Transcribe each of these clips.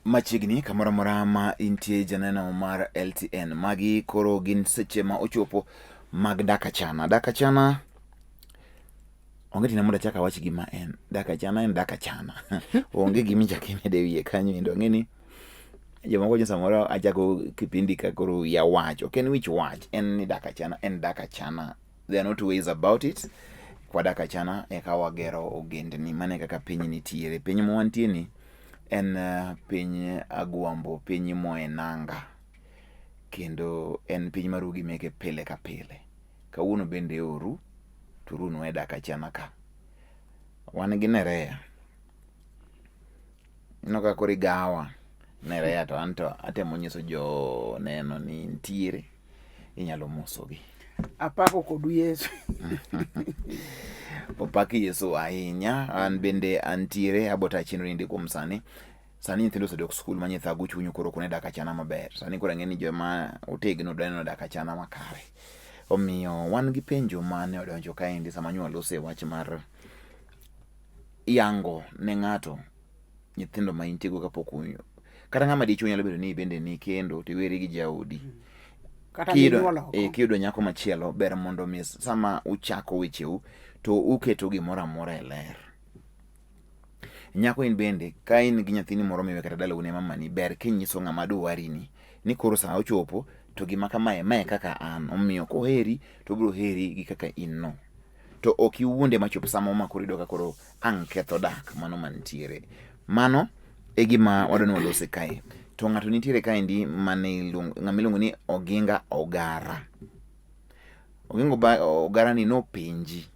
Machiegni kamoro amora ma intie janeno mar LTN. Magi koro gin seche ma ochopo mag dak achana. Dak achana onge tiende mondo achak awach gima en. Dak achana en dak achana. Onge gima ichak imede wiye kanyo endo. Ang'e ni jomoko wacho samoro achako kipindi ka koro wiya wach. Ok en wich wach, en ni dak achana en dak achana. There are no two ways about it. Kwadak achana eka wagero ogendni. Mano e kaka piny nitiere. Piny ma wantie ni en piny agwambo, piny moe nanga. Kendo en piny ma rugi meke pile ka pile. Kawuono bende oru, to urunwa e dak achana ka. Wan gi Nerea. Ineno ka koro igawa Nerea to anto atemo nyiso jo neno ni nitiere. Inyalo mosogi. Apako kodu Yesu. Opak Yesu ahinya. An bende antiere abota chenro ni kuom sani. Sani nyithindo osedok skul ma nyithago chunyu koro kone dak achana maber. Sani koro ang'e ni joma otegno dwa neno dak achana makare. Omiyo wan gi penjo mane odonjo kaendi sama nyo walose e wach mar yango ne ng'ato nyithindo ma intiego kapok unyo. Kata ng'ama dichuo nyalo bedo ni bende ni kendo to iweri gi jaodi. Kata Kiyudo minyuolo oko. kiyudo nyako machielo ber mondo mi sama uchako wecheu to uketo gimoro amora e ler. Nyako in bende ka in gi nyathini moro miwe kata dalau ne mamani ber kinyiso ng'ama dwarini ni koro sa ochopo to gima kamae mae kaka an omiyo koheri to obiro heri gi kaka in no. To ok iwuonde machop sama ma koro iyudo ka koro ang' ketho dak mano mantiere. Mano e gima wadwa ni walose kae. To ng'ato nitiere kaendi mane iluongo ng'ama iluongo ni Oginga Ogara. Oginga Ogara ni nopenji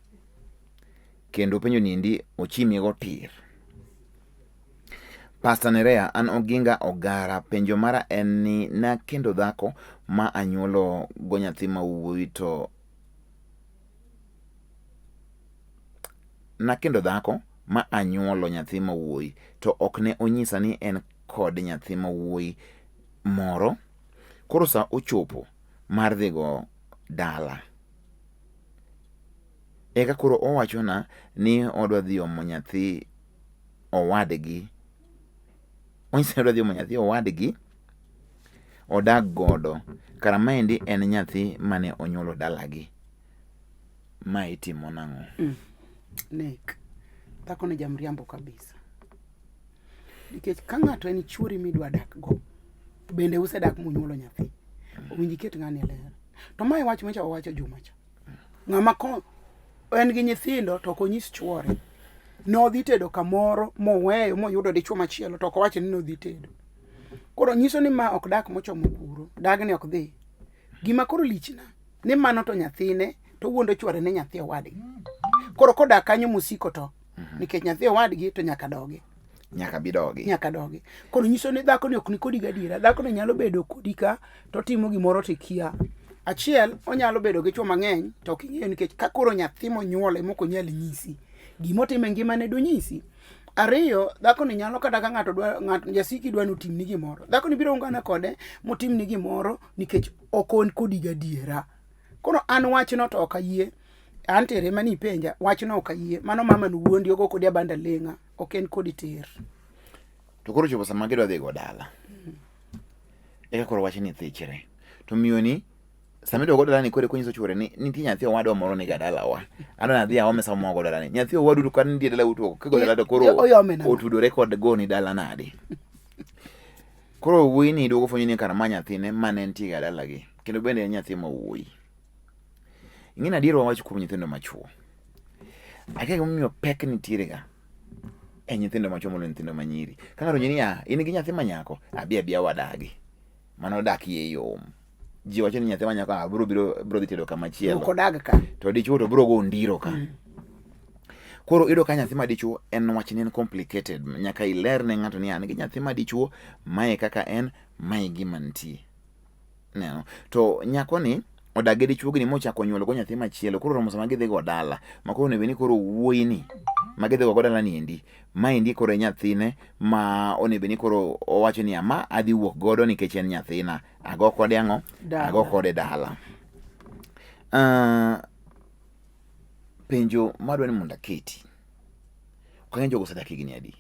kendo penjo niendi ochimi go tir. Pastor Nerea, an Oginga Ogara, penjo mara en ni nakendo dhako ma anyuolo go nyathi ma wuoyi to nakendo dhako ma anyuolo nyathi ma wuoyi to ok ne onyisa ni en kod nyathi ma wuoyi moro. Koro sa ochopo mar dhi go dala. Eka koro owachona ni odwa dhi omo nyathi owadgi. Onyisa ni odwa dhi omo nyathi owadgi odag godo. Kara maendi en nyathi mane onyuolo dalagi. Ma itimo nang'o? Nek. Dhako ni jamriambo kabisa. Nikech ka ng'ato en chuori midwa dak go, bende usedak munyuolo nyathi. Owinjo iket ng'ani e ler. To mae wach macha wawacho juma cha. Ng'ama ko en gi nyithindo to ok onyis chuore. Nodhi tedo kamoro moweyo moyudo dichuo machielo to ok owacho ni nodhi tedo. Koro nyiso ni ma ok dak mochomo kuro, dagni ok dhi. Gima koro lichna ni mano to nyathine to wuondo chuore ni nyathi owadgi. Koro kodak kanyo mosiko to nikech nyathi owadgi to nyaka dogi. Nyaka bidogi. Nyaka dogi. Koro nyiso ni dhako ni ok ni kodi gadiera. Dhako ni nyalo bedo kodi ka to timo gimoro to ikia. Achiel, onyalo bedo gi chwo mang'eny to ok ing'eyo nikech ka koro nyathi monyuolo ema ok onyal nyisi. Gimotimo e ngimane donyisi. Ariyo, dhako ni nyalo kata ka ng'ato dwa ng'at jasiki dwa ni otimni gimoro. Dhako ni biro ungana kode motimni gimoro nikech ok en kodi gadiera. Koro an wachno to ok ayie. An tere mane ipenja, wachno ok ayie. Mano mama no wuondi ogo kodi abanda ling'a. Ok en kodi tir. To koro chopo sama gidwa dhi go dala. Eka koro wach ni thichre. To miyo ni sama idwa go dala ni koro konyiso chuore ni nitie nyathi owadwa moro niga dalawa. Adwa nadhi aome sama ogo dala ni. Nyathi owadu to ka nitie dala uto kigo dala to koro otudore kod goni dala nade. Koro wuoyi ni duogo fwenyo ni kara ma nyathine mane nitie ga dalagi. Kendo bende en nyathi ma wuoyi. Ing'e ni adier wawach kuom nyithindo machuo. Akia gimomiyo pek nitiere ga e nyithindo machuo moloyo nyithindo manyiri. Ka ng'ato onyisi niya, in gi nyathi ma nyako, abi abiya wadagi. Mano dak iye yom. Ji wacho ni nyathi ma nyako ah, biro biro biro dhi tedo kama chielo. Ok odag ka. To dichuo to biro go ondiro ka. Koro iyudo ka nyathi ma dichuo en wach ni en complicated. Nyaka iler ne ng'ato ni an gi nyathi ma dichuo, mae kaka en, mae gima nitie. Neno. To nyako ni odak gi dichuo gini mochako onyuolo go nyathi machielo. Koro romo sama gidhi go dala. Ma koro onego ni koro wuoyi ni ma gidhi go dala ni endi. Maendi koro e nyathine ma onego ni koro owacho ni ama adhi wuok godo nikech en nyathina. Ago kode ang'o? Ago kode dala. Penjo madwa ni mondo aketi. Ok ang'eyo jogo osedak higni adi?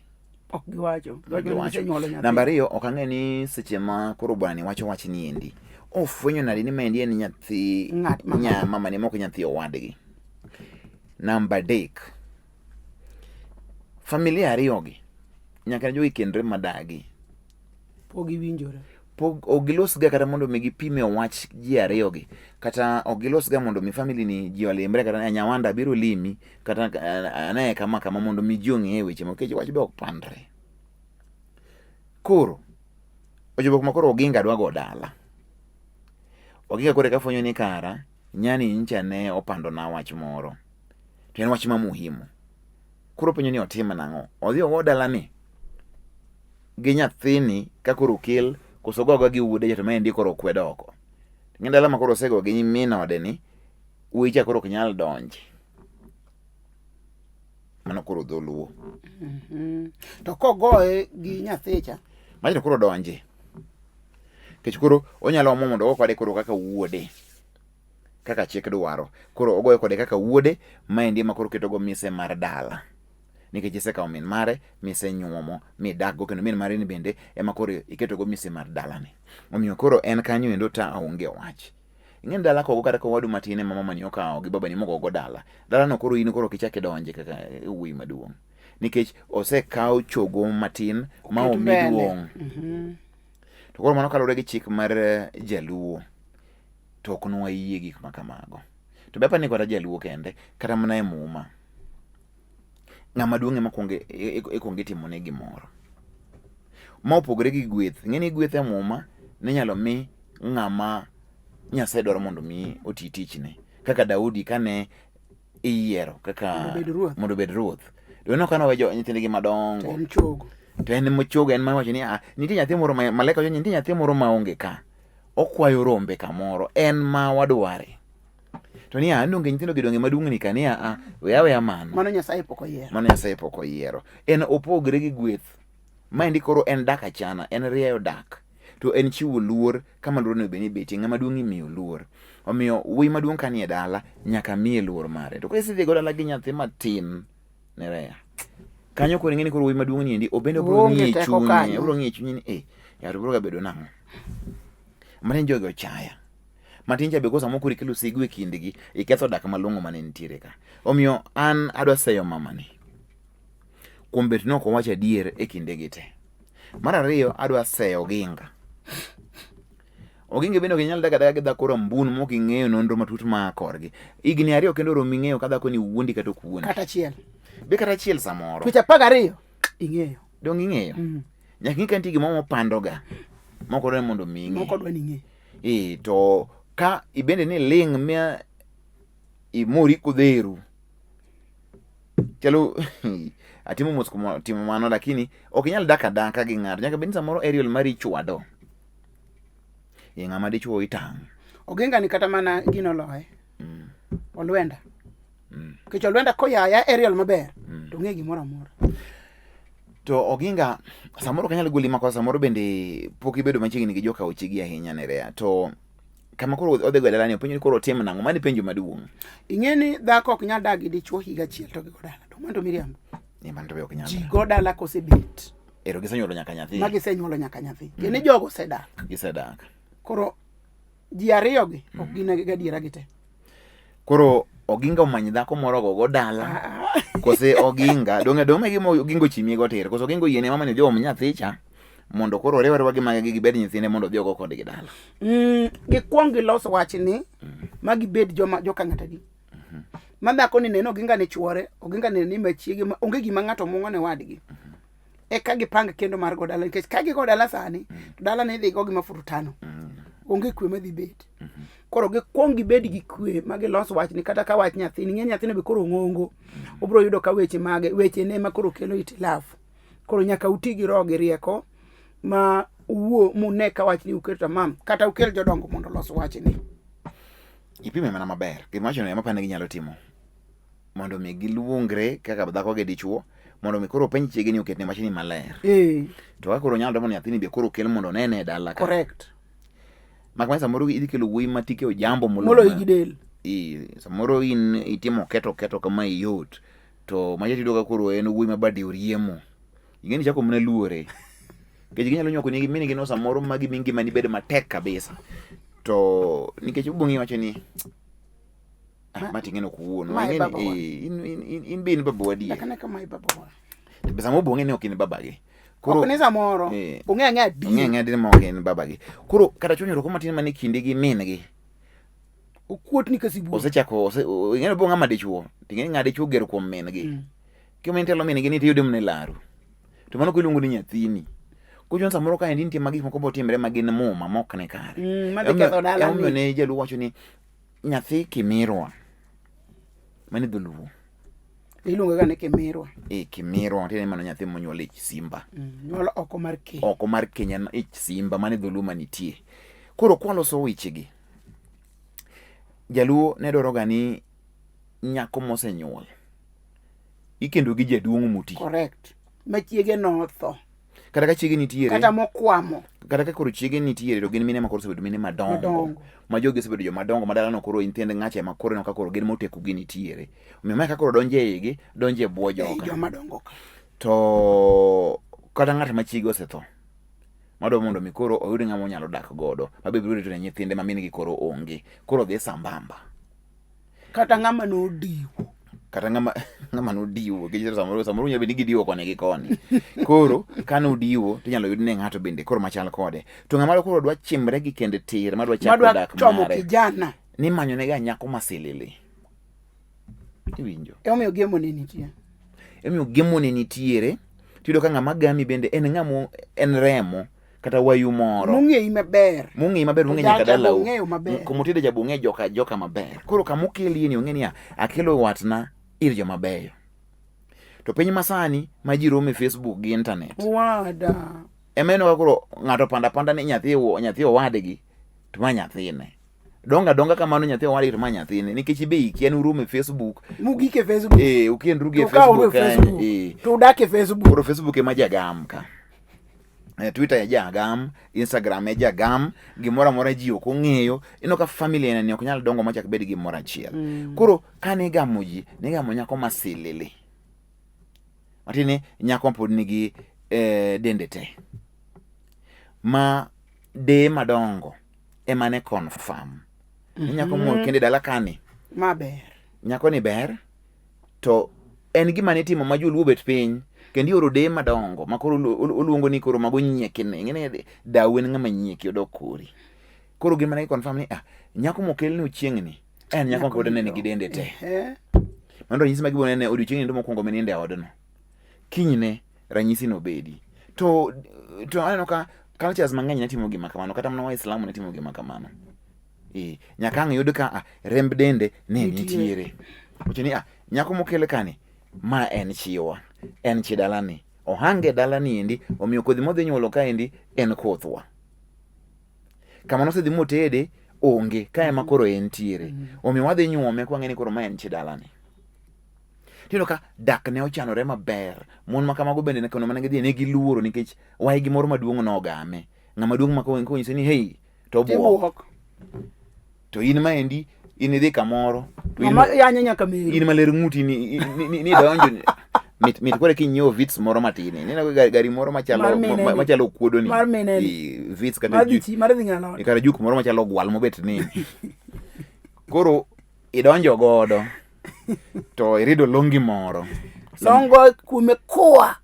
Ok giwacho. Giwacho ni Giwacho. gisenyuolo nyathi. Namba ariyo, ok ang'e ni seche ma koro bwana ni wacho wach ni endi, ofwenyo nade ni maendi en nyathi Ng'at ma- nya mamane mok nyathi owadgi. Namba adek, familia ariyogi nyaka ne jogi kendre madagi. Pok giwinjore. Pok ok gilosga kata mondo mi gipime wach ji ariyogi kata ok gilosga mondo mi family ni ji olimre kata Nyawanda biro limi kata anaye kama kama mondo mi ji ong'e weche nikech wach be ok pandre. Koro ochopo kuma koro Oginga dwa go dala. Oginga koro eka fwenyo ni kara nyani nyicha ne opandona wach moro to en wach ma muhimu. Koro openjo ni otim nang'o? Odhi ogo dalani gi nyathini ka koro okel koso ogo agoya gi wuode cha to maendi koro okwed oko. Ing'e dala ma koro osego gi min ode ni, wuoyi cha koro ok nyal donje. Mano koro dholuo. To kogoye gi nyathicha Macha to koro donje. Nikech koro onyalo omo mondo ogo kode koro kaka wuode. Kaka chik dwaro. Koro ogoye kode kaka wuode, maendi ema koro oketogo mise mar dala. Nikech isekawo min mare misenyuomo midakgo kendo min mare ni bende ema koro iketogo mise mar dalani. Omiyo koro en kanyo endo ta onge wach. Ing'e ni dala kogo kata kowadu matin ema mamani okawo gi babani mogogo dala. Dalano koro in koro ok ichak idonje kaka wuoyi maduong'. Nikech osekaw chogo matin ma Oket omi mbele. duong'. To koro mano kaluwore gi chik mar jaluo to ok nwayie gik ma kamago. To be apani kata jaluo kende kata mana e muma ng'ama duong' ema kuongo ikuongo itimone gimoro. Ma opogore gi gweth. Ing'e ni gweth e muma ninyalo mi ng'ama Nyasaye dwaro mondo mi oti tichne. Kaka Daudi kane iyiero kaka Mondo obed ruoth. mondo obed ruoth. To ineno kane owe jo nyithindgi madongo. To en chogo. To en mochogo en ma iwacho ni ah, nitie nyathi moro ma malaika wacho ni nitie nyathi moro ma onge ka. Okwayo rombe kamoro. En ma wadware. To niya, an donge nyithindo gi donge maduong' ni ka niya, ah, we aweya mano. Mano Nyasaye pok oyiero. Mano Nyasaye pok oyiero. En opogre gi gweth. Maendi koro en dak achana, en rieyo dak. To en chiwo luor kama luor onego bed ni betie. Ng'ama duong' imiyo luor. Omiyo wuoyi maduong' ka nie dala, nyaka miye luor mare. To ka isedhi go dala gi nyathi matin, Nerea. Kanyo koro ing'e ni koro wuoyi maduong' ni endi, obende obiro Oonge ng'iye e teko chunye, kanyo. obiro ng'iye e chunye ni, eh, yar biro ga bedo nang'o? Matin jogi ochaya. Matin cha be kosa moko ikelo sigu e kindgi, iketho dak malong'o mane nitiere ka. Omiyo an adwa seyo mamani kuom bet ni ok owacho adier e kindegi te. Mar ariyo adwa seyo Oginga. Oginga bende ok inyal dak adaka gi dhako rambun mok ing'eyo nonro matut maa korgi. Higni ariyo kendo oromi ng'eyo ka dhako ni wuondi kata ok wuondi. Kata achiel. Be kata achiel samoro. Dweche 12 ing'eyo. Donge ing'eyo? Nyaka ing'e ka nitie gimoro mopandoga. Mok odwa ni mondo mi ing'e. Mok odwa ni ing'e. Eh, to ka ibende ni ling' ma imori kodheru. Chalo atimo mos kuom timo mano lakini ok inyal dak adaka gi ng'ato. Nyaka bed ni samoro aerial mari ichwado. E ng'ama dichuo itang'. Oginga ni kata mana gino oloye. Olwenda. Nikech olwenda koyaya aerial maber to ong'e gimoro amora. To Oginga samoro ok anyal goli makosa samoro bende pok ibedo machiegni gi joka Ochigi ahinya Nerea. To kama koro odhi go e dalani openjo ni koro otim nang'o? Mano e penjo maduong'. Ing'e ni dhako ok nyal dak gi dichuo higa achiel to gigo dala. To mano to miriambo. Ni mano to be ok nyal. Ji go dala kosebet. Ero gisenyuolo nyaka nyathi. Ma gisenyuolo nyaka nyathi. Tiende mm. jogo osedak. Gisedak. Koro ji ariyogi ok gin gadiera gi te. Koro Oginga omany dhako moro ogogo dala. Ah. Kose Oginga, donge donge gima Oginga ochimi go tir. Kose Oginga oyiene mama ni odhi oom nyathi cha mondo koro oriw ariwa gi mage gibed nyithinde mondo odhi ogo kodgi dala. Gikwong gilos wachni ma gibed joma joka ng'ato adi. Ma dhako ni neno Oginga ni chuore, Oginga ni ni machiege, ma onge gima ng'ato mung'o ne wadgi. Eka gipang kendo mar go dala nikech ka gigo dala sani, to dala ni idhi go gi mafurutano. Onge kwe madhi bet. Koro gikwong gibed gi kwe ma gilos wachni kata ka wach nyathini, ing'e nyathino be koro ng'ongo. Obiro yudo ka weche mage, weche ne ma koro kelo itilafu. Koro nyaka uti gi roho gi rieko ma uwuo mune ka wachni uketo tamam kata ukel jodongo mondo olos wachni. Ipime mana maber. Gima wachono ema apani ginyalo timo. Mondo mi giluongre kaka dhako gi dichuo mondo mi koro openj chiege ni oketne wachni maler. To ka koro nyalo mondo nyathini be koro okel mondo onene e dala ka. Correct. Mak mana samoro idhi kelo wuoyi ma tike ojambo moloyo. Moloyi gi del. Samoro in itimo keto keto kama iyot. To macha tiyudo ka koro en wuoyi ma bade oriemo. Ing'e ni chako mana luore. Nikech ginyalo nywako ni min gi no samoro ma gimi ngimani bed matek kabisa. To nikech ubong'i wacho ni ah, ma ting'e ok wuon. Ma e Ing'e ni babawa. eh, in in in, in be in babawa adier. Nyaka ne kama e babawa. To be sama obong'e ni ok in babagi. Ok ni samoro. Eh. Ong'e ang'e Ong'e adier. ang'e adier ma ok en babagi. Koro kata chwanyruok matin mane kinde gi min gi Okuot ni ka sibuor. osechako ose, ing'e ni bo ng'ama dichuo. To ing'e ni ng'a dichuo ger kuom min gi. Kima intelo min gi ni tiyude mana e laru. To mano kiluongo ni nyathini. Kochon samoro ka endi nitie ma gik moko botimre ma gin muma mok ni kare. Madhi ketho dalani. Emomiyo ne jaluo wacho ni nyathi kimirwa. Mano e dholuo. Iluonge ga ni kimirwa. E kimirwa matiende ni mano nyathi monyuol e ich simba. Nyuol oko mar keny. Oko mar keny en ich simba mano e dholuo manitie. Koro kwaloso wechegi, jaluo ne dwaro ga ni nyako mosenyuol ikendo gi jaduong' moti. Correct. Ma chiege notho. Kata ka chiege nitiere. Kata mokwamo. Kata ka koro chiege nitiere to gin mine ma koro osebedo mine madongo. Madongo. Ma jogi osebedo joma dongo ma dalano koro nyithind ng'acha ema koro ineno ka koro gin moteku gi nitiere. Omiyo mae ka koro donjo e igi, donjo e bwo Ei joka. joma dongo ka. To kata ng'at ma chiege osetho madwa mondo mi koro oyud ng'ama onyalo dak godo ma be biro rito ne nyithinde ma min gi koro onge. Koro dhi sambamba. Kata ng'ama nodiwo. Kata ng'ama ng'ama nodiwo nikech samoro samoro nyalo bedo ni gidiwo koni gi koni. Koro ka nodiwo to inyalo yud ne ng'ato bende koro machal kode. To ng'ama koro dwa chimre gi kende tir madwa chako Madwa dak chomo mare. kijana. Nimanyo nega nyako masilili. Iwinjo. Emomiyo gemo ne nitie. Emomiyo gemo ne nitiere. Tiyudo ka ng'ama gami bende en ng'ama en remo kata wayu moro. Mong'eyi maber. Mong'eyi maber, mong'eyi nyaka Jacha dalau. bong'eyo maber. Kumotede ja bong'e joka joka maber. Koro kama okelie ni ong'e niya, akelo watna ir joma beyo. To piny masani ma ji romo e Facebook gi internet. Wada. Ema ineno ka koro ng'ato panda panda ni nyathi nyathi owadgi to ma nyathine. Donga donga kamano nyathi owadgi to ma nyathine nikech ibe ikia ni uromo e Facebook. Mugik e Facebook. Eh, ukendru gi e To ka uru e Facebook. kanyo, Facebook. Eh. To udak e Facebook. Koro Facebook ema jagam ka. Twitter e jagam, Instagram e jagam, gimoro amora ji ok ong'eyo. Ineno ka family ena ni ok nyal dongo machak bed gimoro achiel. Koro kane igamo ji, nigamo nyako masilili. Matiende ni nyako ma pod nigi dende te. Ma deye madongo ema ne confirm. Ni nyako mo kende dala kani. Maber. Nyako ni ber to en gima nitimo ma joluo bet piny kendo ioro deye madongo ma koro oluongo ni koro mago nyiekene. Ing'e ni dau en ng'ama nyieki odok kori. Koro gin mana gi confirm ni ah, nyako mokelni ochieng'ni en nyako ma pod nene gi dende te. Mano ranyisi ma gibiro nene odiochieng'ni endo mokwongo mininde e odno. Kinyne ranyisi nobedi. To aneno ka cultures mang'eny ne timo gima kamano kata mana Waislamu ne timo gima kamano. Nyaka ang' yud ka ah, remb dende ne nitiere. Wacho ni ah, nyako mokel kani ma en chiwa, en chi dalani. Ohange dalani endi, omiyo kodhi modhi nyuolo kaendi en kothwa. Kama nosedhi motede onge, ka ema koro entiere. Omiyo wadhi nyuome kwang'e ni koro ma en chi dalani. Tiyudo ka dak ne ochanore maber. Mon ma kamago bende kono mane gidhiye ne giluoro nikech waygi moro maduong' nogame. Ng'ama duong' ma konyise ni hei to obuok. To in maendi in idhi kamoro to in Mama yanye nyaka meru. In maler ng'uti ni ni donjo mit mit kore kinyiewo vits moro matin. Ineno ga gari moro machalo machalo okuodo ni. Mar mine ni. Vits kata mar dhi mar dhi ng'alo. Kata juk moro machalo ogwal mobet ni. Koro idonjo godo to irido longi moro. Longo kume kuwa.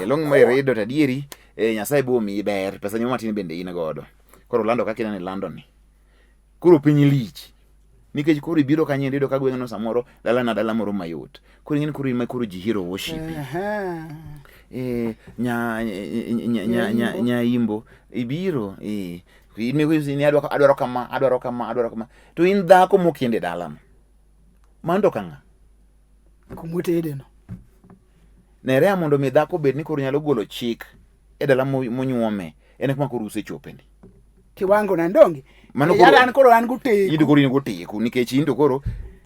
Longi ma irido to adieri Nyasaye bo miyi ber, pesa ni matin bende in godo. Koro lando kaka ineno ilando ni. Koro piny lich. Nikech koro ibiro kanyo iyudo ka gweng'no samoro dala na dala moro mayot. Koro ing'eni koro in ma koro ji hero worship. Nyaimbo ibiro ni adwaro kama adwaro kama adwaro kama to in dhako mokende dalano. Mano to kang'a? Kumotede no. Nerea mondo mi dhako obed ni koro nyalo golo chik e dala monyuome en kuma koro usechope ni. Kiwango na ndonge. Mano koro an koro an goteku. In to koro in goteku nikech in to koro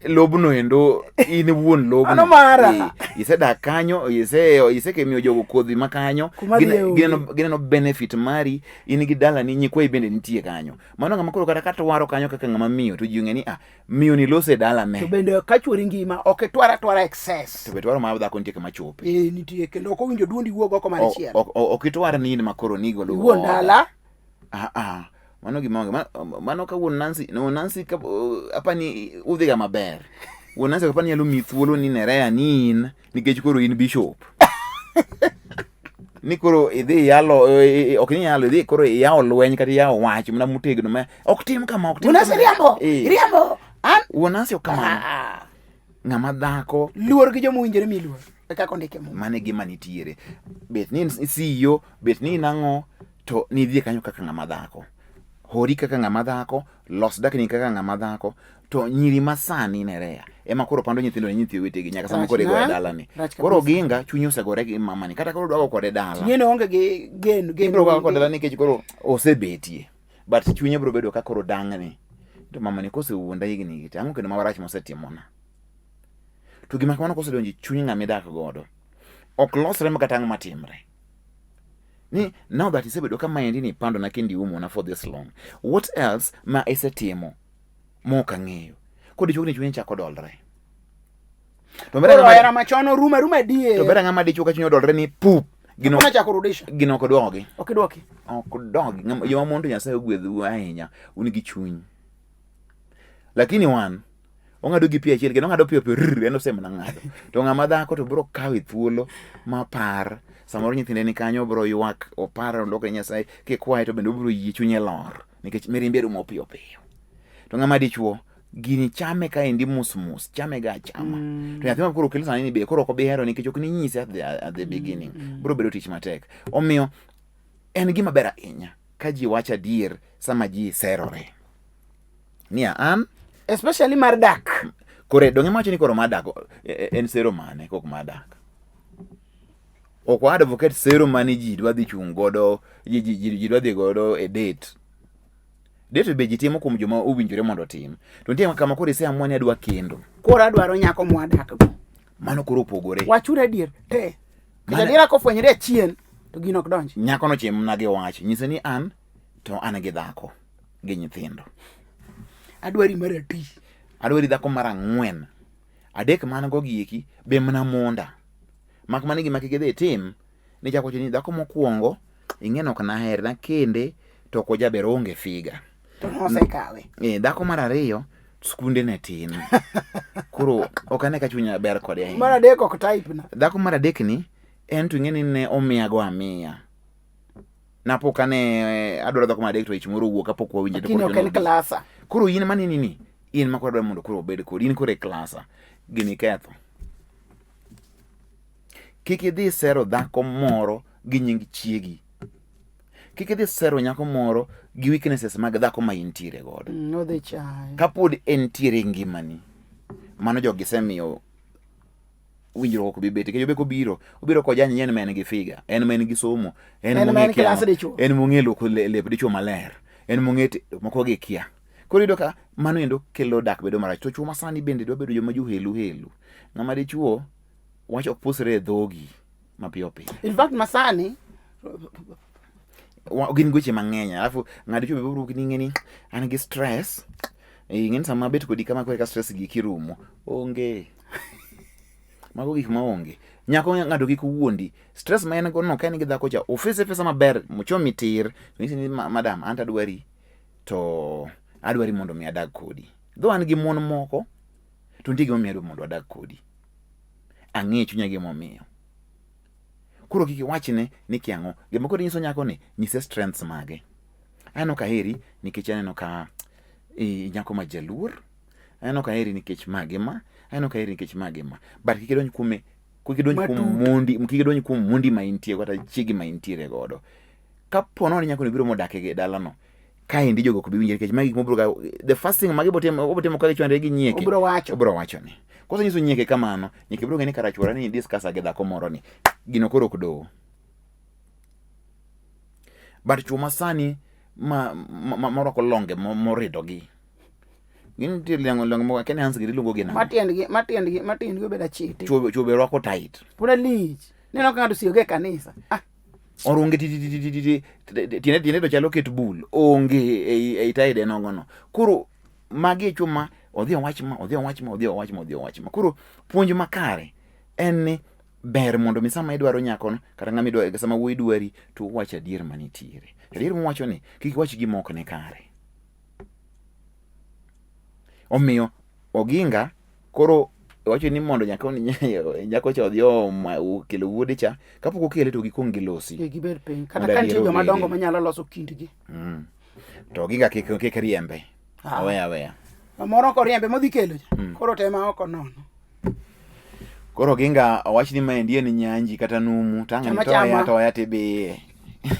Lobno endo in wuon lobno. Mano mara. Isedak kanyo, isekemiyo jogo kodhi ma kanyo. Kuma dhiye onge. Gineno benefit mari, in gi dalani, nyikwayi bende nitie kanyo. Mano ng'ama koro kata ka twaro kanyo kaka ng'ama miyo to ji ong'e ni ah, miyo ni lose dalane. To bende ka chuori ngima ok itwar atwara excess. To be twaro mar dhako nitie kama chope. Nitie kendo ok owinjo duondi wuog oko mar chiel. Ok itwar ni in ma koro nigolo. Wuon dala. Ah, ah. Mano gima onge. Mano ka wuon Nancy, no Nancy ka apani udhiga maber. Wuon Nancy apani nyalo miyi thuolo ni Nerea ni in nikech koro in bishop. Ni koro idhi yalo, ok ni yalo, idhi koro iyawo lweny kata iyawo wach mana motegno ma ok tim kama, ok tim Wuon Nancy kama. riambo. Riambo. An Wuon Nancy ok kamano. Ng'ama dhako Luor gi joma owinjore mi luor. E kaka ondike Muma. Mano e gima nitiere. Bet ni in CEO, bet ni in ang'o, to nidhi kanyo kaka ng'ama dhako. Hori kaka ng'ama dhako, los dakni kaka ng'ama dhako, to nyiri ma sani Nerea ema koro pando nyithindo ne nyithi owetegi nyaka sama Rach koro igoye na, dalani. rach Koro kabisa. Oginga chunye osegore gi mamani kata koro dwago kode dala. Ing'e ni oonge gi geno, geno. Ibiro gogo kode dala nikech koro osebetie. But chunye biro bedo ka koro dang'ni. To mamani kosewuonda higni gi te, ang'o kendo marach mosetimona? To gima kamano kosedonjo e chuny ng'ama idak godo, ok losre ma kata ang' matimre. Ni now that isebedo ka maendi ni ipandona kendo iumona for this long, what else ma isetimo ma ok ang'eyo? Koro dichuo ni chunye chako dolre. To ber Koro ang'ama hera machon orumo aruma adier. to ber ang'ama dichuo ka chunye odolre ni pup, gino Hakuna cha kurudisha. gino ok dogi. Ok idwoki. Ok dogi. Joma mon to Nyasaye ogwedhou ahinya, un gi chuny. Lakini wan ong'ado gi pi achiel kendo ong'ado piyo piyo rrr, en osemana ng'ado. To ng'ama dhako to biro kawe thuolo ma par. Samoro nyithinde ni kanyo biro ywak, opar olokre Nyasaye, kikwaye to bende obiro yie chunye lor nikech mirimbe rumo piyo piyo. To ng'ama dichuo gini chame kaendi mos mos, chame ga achama. To nyathi ma koro okel sani ni be koro ok obi hero nikech ok ninyise at the beginning. Biro bedo tich matek. Omiyo en gima ber ahinya ka ji wacho adier sama ji serore. Niya an Especially mar dak. Kore donge mawacho ni koro mar dak en sero mane kok mar dak? Ok wa advocate sero mane ji dwa dhi chung' godo, ji dwa dhi godo e date. Date be ji timo kuom joma owinjore mondo otim. To nitie kama koro ise amua ni adwa kendo. Koro adwaro nyako mwadak go. Mano koro opogore. Wachuru adier te. Nikech adiera kofwenyore achien to gino ok donji. Nyako no chimna gi wach. Nyise ni an to an gi dhako gi nyithindo. Adwari mar adi. Adwari dhako mar ang'wen. Adek man go gieki be mana monda. Mak mana gima kik idhi itim ni chako wacho ni dhako mokwongo ing'e ni ok nahere nakende to ok ojaber oonge figa. To nosekawe. Dhako mar ariyo skunde ne tin. Koro ok ane ka chunya ber kode ahinya. Mar adek ok type na. Dhako mar adek ni en to ing'e ni ne omiya go amiya. Napo kane adwaro dhako mar adek to ich moro owuok kapok wawinjore. Lakini ok en klasa. Koro in manini ni in ma koro adwaro mondo koro obed kodi in koro e klasa gini ketho. Kik idhi sero dhako moro gi nying chiegi. Kik idhi sero nyako moro gi weaknesses mag dhako ma intiere godo. Odhi chaye. Kapod entiere e ngimani, mano jogi osemiyo winjruok ok bi betie. Nikech obe kobiro, obiro kojany ni en ma en gi figa, en ma en gi somo, en En ma mong'e en kia klas ang'o, dichuo. en mong'e luoko lep dichuo maler, en mong'e moko gi kia. Koro iyudo ka mano endo kelo dak bedo marach. To chuo masani bende dwa bedo joma johelu helu. Ng'ama dichuo wach ok pusre e dhogi mapiyo piyo. In fact masani Gin weche mang'eny. Alafu ng'ado dichuo be biro ni ing'e ni an gi stress. Ing'e ni sama abet kodi kama koro eka stress gi kirumo. Onge. Mago gik ma onge. Nyako ng'ato kik wuondi. Stress ma en go no ka en gi dhako cha, ofese fesa maber, mochomi tir, to nyisi ni madam, an to adwari to adwari mondo mi adag kodi. Though an gi mon moko, to nitie gimomiyo adwa mondo adag kodi. Ang'e chunya gimomiyo. Koro kik iwachne ni kia ang'o. Gima koro inyiso nyako ni, nyise strengths mage. Aneno ka aheri nikech aneno ka nyako ma jaluor. Aneno ka aheri nikech ma gi ma. Aneno ka aheri nikech ma gi ma. But kik idonj kuome, kik idonj kuom mondi, kik idonj kuom mondi ma intie kata chiegi ma intiere godo. Kapo nono ni nyako ni biro modak e dalano, kaendi jogo ok bi winje nikech magi gik mobiro ga, the first thing ma gibiro timo, obiro timo ka gichwanyre gi nyieke. Obiro wacho. Obiro wacho ni. Kosenyiso nyieke kamano, nyieke biro ng'e ni kara chwora ni discuss gi dhako moro ni. Gino koro ok dow. But chwo masani ma morwako longe morido gi. Gin nitie lewni lewni moko akia ni Hans giri iluongo gi nang'o. Matiendgi matiendgi matiendgi obedo achiti. Chwo chwo be rwako tight. Pod lich. Neno ka ng'ato osiyogo e kanisa. Ah, Orunge ti ti ti ti ti ti tiende tiende to chalo ket bul. Onge ei ei taide nogo no. Koro magi e chwo ma odhi owach ma odhi owach ma odhi owach ma odhi owach ma. Koro puonj makare en ni ber mondo mi sama idwaro nyakono kata ng'ama idwaro sama wuoyi dwari to uwach adier manitiere. Adier muwacho ni kik iwach gima ok ni kare. Omiyo Oginga koro wacho ni mondo nyako nyako cha odhi okelo wuode cha kapok okele to gikuong gilosi. Eh, gibed piny kata ka nitie joma dongo manyalo loso kindgi. To Oginga kik kik riembe. Ah. Oweya aweya. Moro koriembe modhi kelo cha. Koro tema oko nono. Koro Oginga owach ni maendi en nyanji kata numu to ang' Chama toya chama. toya tibiye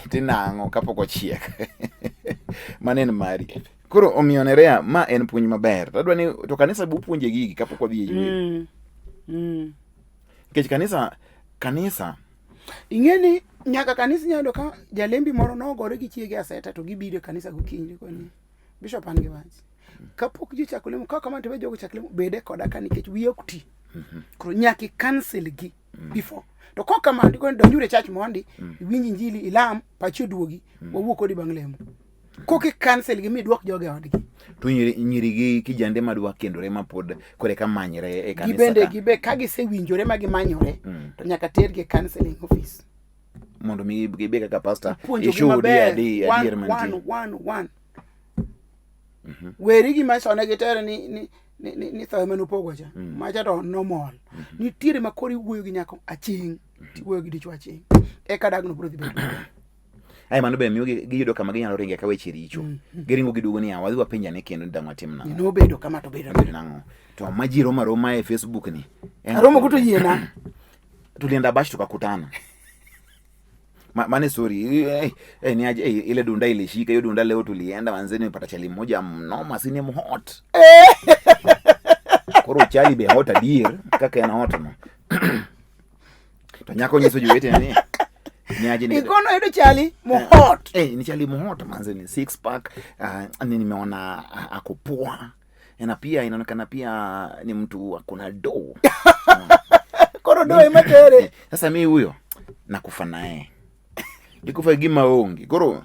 tinang'o kapok ochiek. Mano en mari. Koro omiyo Nerea ma en puonj maber. To adwa ni to kanisa be upuonje gigi kapok wadhi e yweyo. Nikech kanisa kanisa Ing'e ni nyaka kanisa inyalo yudo ka jalembi moro nogore gi chiege aseta to gibiro e kanisa gokinyi koni bishop an gi wach. Kapok ji ochako lemo ka kamano to we jogo chak lemo bede koda ka nikech wiye ok ti. Koro nyaka i cancel gi before. To kok kamano to ikoni donjuru e church mondi iwinj injili ilam pachi oduogi wawuo kodi bang' lemo. Kok i cancel gi miduok jogo e odgi. To nyiri nyiri gi kijande madwa kendore ma pod kore ka manyre e kanisa Gibende ka. gibe ka gisewinjore ma gimanyore to nyaka tergi e counseling office. Mondo mi gibed kaka pastor Puonjogi ishuhudie maber adi one adier mantie. one one one. Weri gima sone gi tere ni ni ni, ni, ni tho ema nopogo cha. Macha to nomol. Nitiere ma koro iwuoyo gi nyako aching', tiwuoyo gi dichwo aching'. Eka dagno biro dhi bedo maber. Ai mano be miyo giyudo kama ginyalo ringe ka weche richo. Giringo giduogo niya wadhi wapenj ane kendo ni dang' watim nang'o. Nobedo kama to bedo. Obedo nang'o. To ma ji romo aroma e Facebook ni. En Aromo kuto yiena. Tulienda bash tukakutana. Ma, mane sorry eh, eh, ni aje eh, ile dunda ilishika hiyo dunda leo tulienda manze nimepata chali moja mnoma si ni hot. Koro chali be hot adier kaka en hot no. To nyako nyiso jowetene ni ni aje ni Ikono yudo chali mohot. Eh, ni chali mohot manze ni six pack ni nimeona ako poa. Na pia inaonekana pia ni mtu akona do. Koro do ema tere. Sasa mi huyo nakufa naye. Nikufa gi maonge. Koro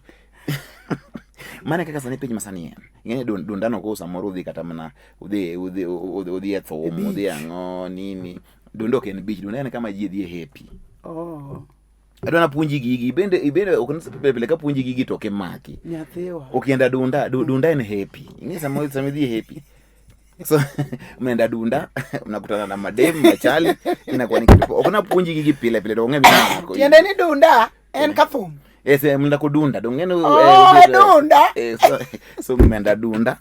mane kaka sani piny masani en. Ing'eni dundano ko samoro udhi kata mana udhi udhi udhi udhi e thum, udhi ang'o nini. Dunda ok en beach, dunda en kama ji dhi e happy. Oh, Adwa napuonji gigi, ibende ibende ok ni pile pile kapuonji gigi to ok imaki. Nyathiwa. Ukienda dunda, dunda en happy. Ing'e sama sama idhi e happy. So mnaenda dunda, mnakutana na madem, machali, inakuwa ni kitu. Ok napuonji gigi pile pile to ong'e mimako. Tiende ni dunda en ka thum. Eh, se mnaenda kudunda, dong ng'e Oh, eh, dunda. Eh, so, so mmeenda dunda.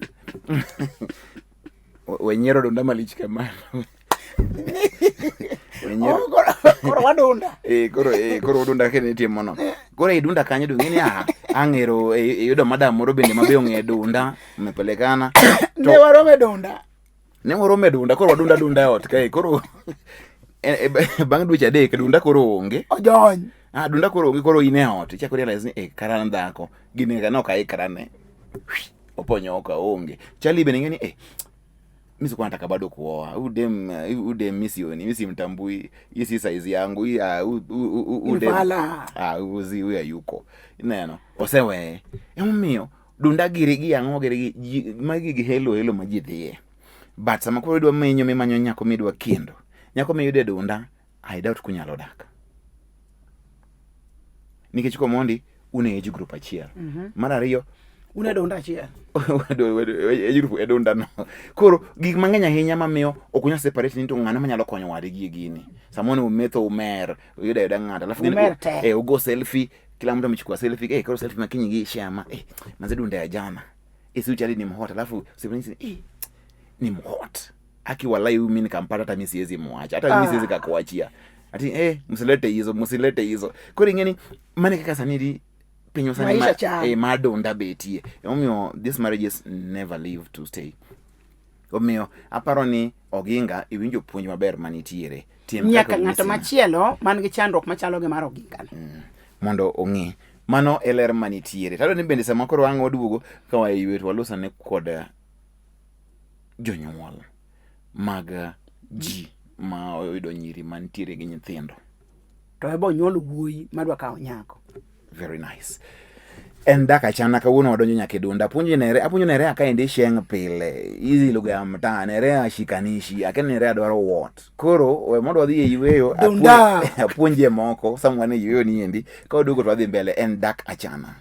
Wenyiero dunda malich kamano. Wenyiero. Oh, koro koro wadunda. Eh, koro eh, koro dunda kene itimo no. Koro idunda kanyo dong ng'e ni ah, ang'ero eh, iyudo madam moro bende mabe ong'e dunda, mmepelekana. Ne waromo e dunda. Ne waromo e dunda, koro wadunda dunda e ot kae. Koro eh, eh, bang' dweche adek dunda koro onge. Ojony. Ah, dunda koro onge, koro in e ot. Ichako realize ni eh, kara an dhako. Gini ka nok aikra ne. Oponyo oko onge. Chali bende ng'e ni eh, mimi sikuwa nataka bado kuoa. Huyu dem huyu dem mimi sioni, mimi simtambui. Hii si size yangu. Hii ah, huyu huyu huyu dem. Vala. Ah, uzi huyu hayuko. Ineno. Oseweye. Emomiyo dunda giri gi ang'o giri gi magi gi helo helo ma ji dhiye. But sama koro idwa menyo mimanyo nyako midwa kendo. Nyako miyudo e dunda, I doubt kunyalo dak. Nikech komondi un e age group achiel. Mar ariyo Un e dunda achiel. age group e dunda no. Koro gik mang'eny ahinya mamiyo ok unyal separate ni to ng'ano manyalo konyo wadgi e gini. Samoro umetho umer, uyudo ayuda ng'ato. Alafu Umer te. eh, ugo selfie, kila mtu amechukua selfie. Eh, koro selfie makinyi gi share ma. Eh, manze dunda ya jana. Eh, si uchali ni mhot. Alafu siku eh, ni mhot. Aki walai huyu mimi nikampata hata mimi siwezi muacha. Hata mimi siwezi kakuachia. Ati eh, msilete hizo, msilete hizo. Koro ing'eni mane kaka sani di piny sani Maisha ma, chal. eh, madunda betie. Omiyo these marriages never live to stay. Omiyo aparo ni Oginga iwinjo puonj maber manitiere. Tim Nyaka kaka ng'ato onyisi. machielo man gi chandruok machalo gi mar Oginga ni. Mondo ong'e. Mano e ler manitiere. Tadwa ni bende sama koro ang' waduogo ka wa e yweyo to walos ane kod jonyuol mag ji ma oyudo nyiri mantiere gi nyithindo. To eba onyuol wuoyi madwa kawo nyako. Very nice. En dak achana kawuono wadonjo nyaka e dunda. Apuonjo nere, apuonjo nere akaendi sheng pile. Hizi lugha ya mtaa, nere ashikanishi, akeni nere adwaro what. Koro we mondo wadhi e yueyo, Dunda. apuonjie moko sama wan e yueyo ni endi. Ka waduogo to wadhi mbele en dak achana.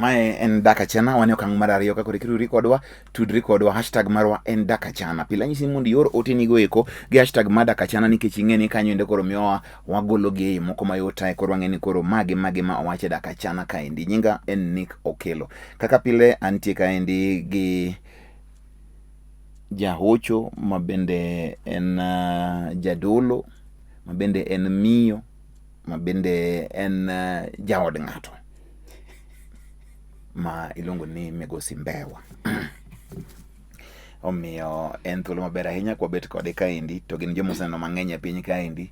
Mae en Dak Achana, wan e okang' mar ariyo ka koro ikiduri kodwa, tudri kodwa, hashtag marwa en Dak Achana. Pile anyisi ni mondo ior oteni go eko gi hashtag mar Dak Achana nikech ing'e ni kanyo ende koro miyowa wagolo gi ei moko mayot ae koro wang'e ni koro magi magi ma owach e Dak Achana kaendi. Nyinga en Nick Okelo. Kaka pile antie kaendi gi jahocho ma bende en jadolo, ma bende en miyo, ma bende en jaod ng'ato ma iluongo ni Migosi Mbewa. Omiyo en thuolo maber ahinya kwabet kode kaendi to gin joma oseneno mang'eny e piny kaendi.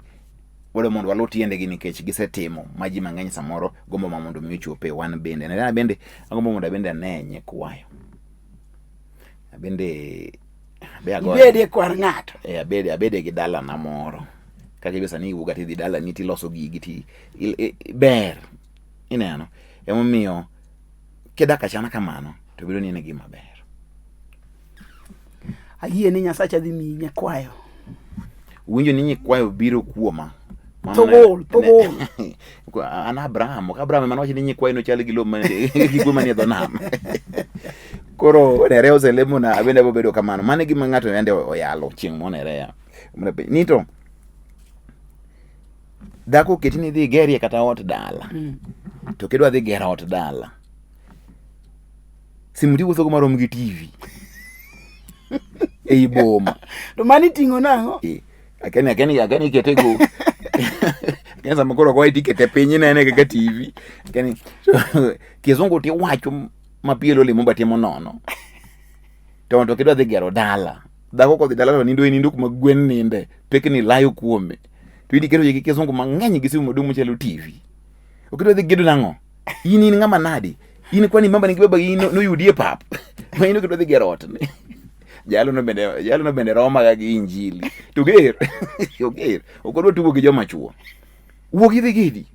Wadwa mondo waluw tiendegi nikech gisetimo ma ji mang'eny samoro gombo ma mondo mi ochope wan bende. Nerena bende agombo mondo abende ane nyikwayo. Abende be ago Ibed e kwar ng'ato. e abede abede gi dalana moro. Kaka ibe sani iwuok tidhi dalani tiloso gigi ti ber. Ineno? Emomiyo kidak achana kamano to bedo ni en gima ber. Ayie ni Nyasacha dhi miyi nyakwayo. Winjo ni nyikwayo biro kuoma. Thogol, thogol. An Abraham, ok Abraham ema nowacho ni nyikwayo nochal gi lowo gi kwe manie dho nam. Koro Nerea oselemona abende abiro bedo kamano. Mano e gima ng'ato yande oyalo chieng' mo Nerea. Ni to dhako oketi ni idhi igerie kata ot dala. To kidwa dhi gero ot dala. Simu tiwuotho go marom gi TV. Ei boma. To mano iting'o nang'o? Akeni akeni akeni ikete go. Akeni sama koro goye tikete piny inene kaka TV. Akeni kizungu tiwacho mapielo lemo batimo nono. To kidwa dhi gero dala. Dhako kodhi dala to nindo nindo kuma gwen ninde. Pekni layo kuome. To idhi keto gi kizungu mang'eny gi simu maduong' machalo TV. Ok idwa dhi gedo nang'o? In in ng'ama nadi? In kwani mama nigi baba in noyudi e pap. Ma in ok idwa dhi gero ot ni. Jalo no bende jalo no bende roma ga gi injili. To ger. Oger. Ok odwa tugo gi joma chuo. Wuog idhi gedi.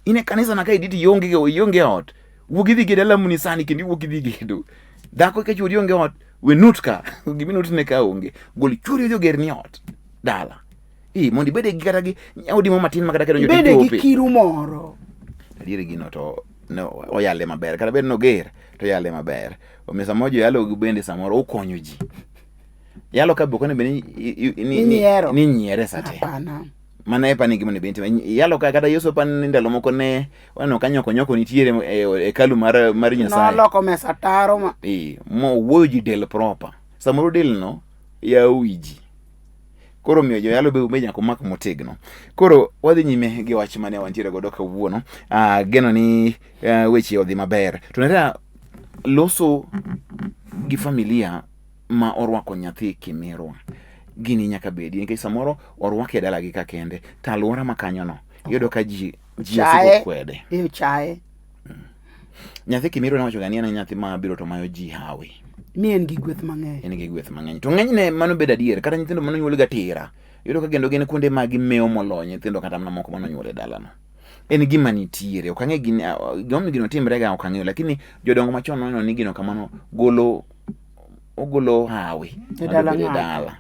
In e kanisa na ka idhi to ionge ionge ot. Wuog idhi ged alamoni sani kendo iwuok idhi gedo. Dhako ka chuori onge ot, we nut ka. Gima inut ne ka onge. Gol chuori odhi ogerni ot. Dala. Eh, mondo ibed gi kata gi odi mo matin ma kata kadonjo Ibede gi kiru moro. Adieri gino to ne oyale maber. Kata bed noger to oyale maber. Omiyo samoro joyalo gi bende samoro ukonyo ji. Yalo ka be ok onego bed ni Ni ni nyiere sate. Hapana. Mano e pani gima onego bed ni itimo. Yalo ka kata Yesu pani ni ndalo moko ne waneno ka nyoko nyoko nitiere e hekalu mar mar Nyasaye. Noloko mesa taro ma. Eh, mowuoyo ji del proper. Samoro del no yawo wi ji. Koro miyo joyalo be ube nyaka umak motegno. Koro wadhi nyime gi wach mane wantiere godo kawuono. Geno ni weche odhi maber. To Nerea loso gi familia ma orwako nyathi kimirwa. Gini nyaka bedi nikech samoro orwake e dalagi ka kende to alwora ma kanyono iyudo ka ji ji osiko kwede. Chaye. Nyathi kimirwa nowacho ga ni en nyathi ma biro to mayo ji hawi. Ni en gi gweth mang'eny. En gi gweth mang'eny. To ng'enyne mano bedo adier kata nyithindo mane onyuol ga tira. Iyudo ka kendo gin kuonde ma gimewo moloyo nyithindo kata mana moko mane onyuol e dalano. En gima nitiere. Ok ang'e gini gimomiyo gino timre ga ok ang'eyo lakini jodongo machon noneno ni gino kamano golo ogolo hawi E dala e ng'ato. dala.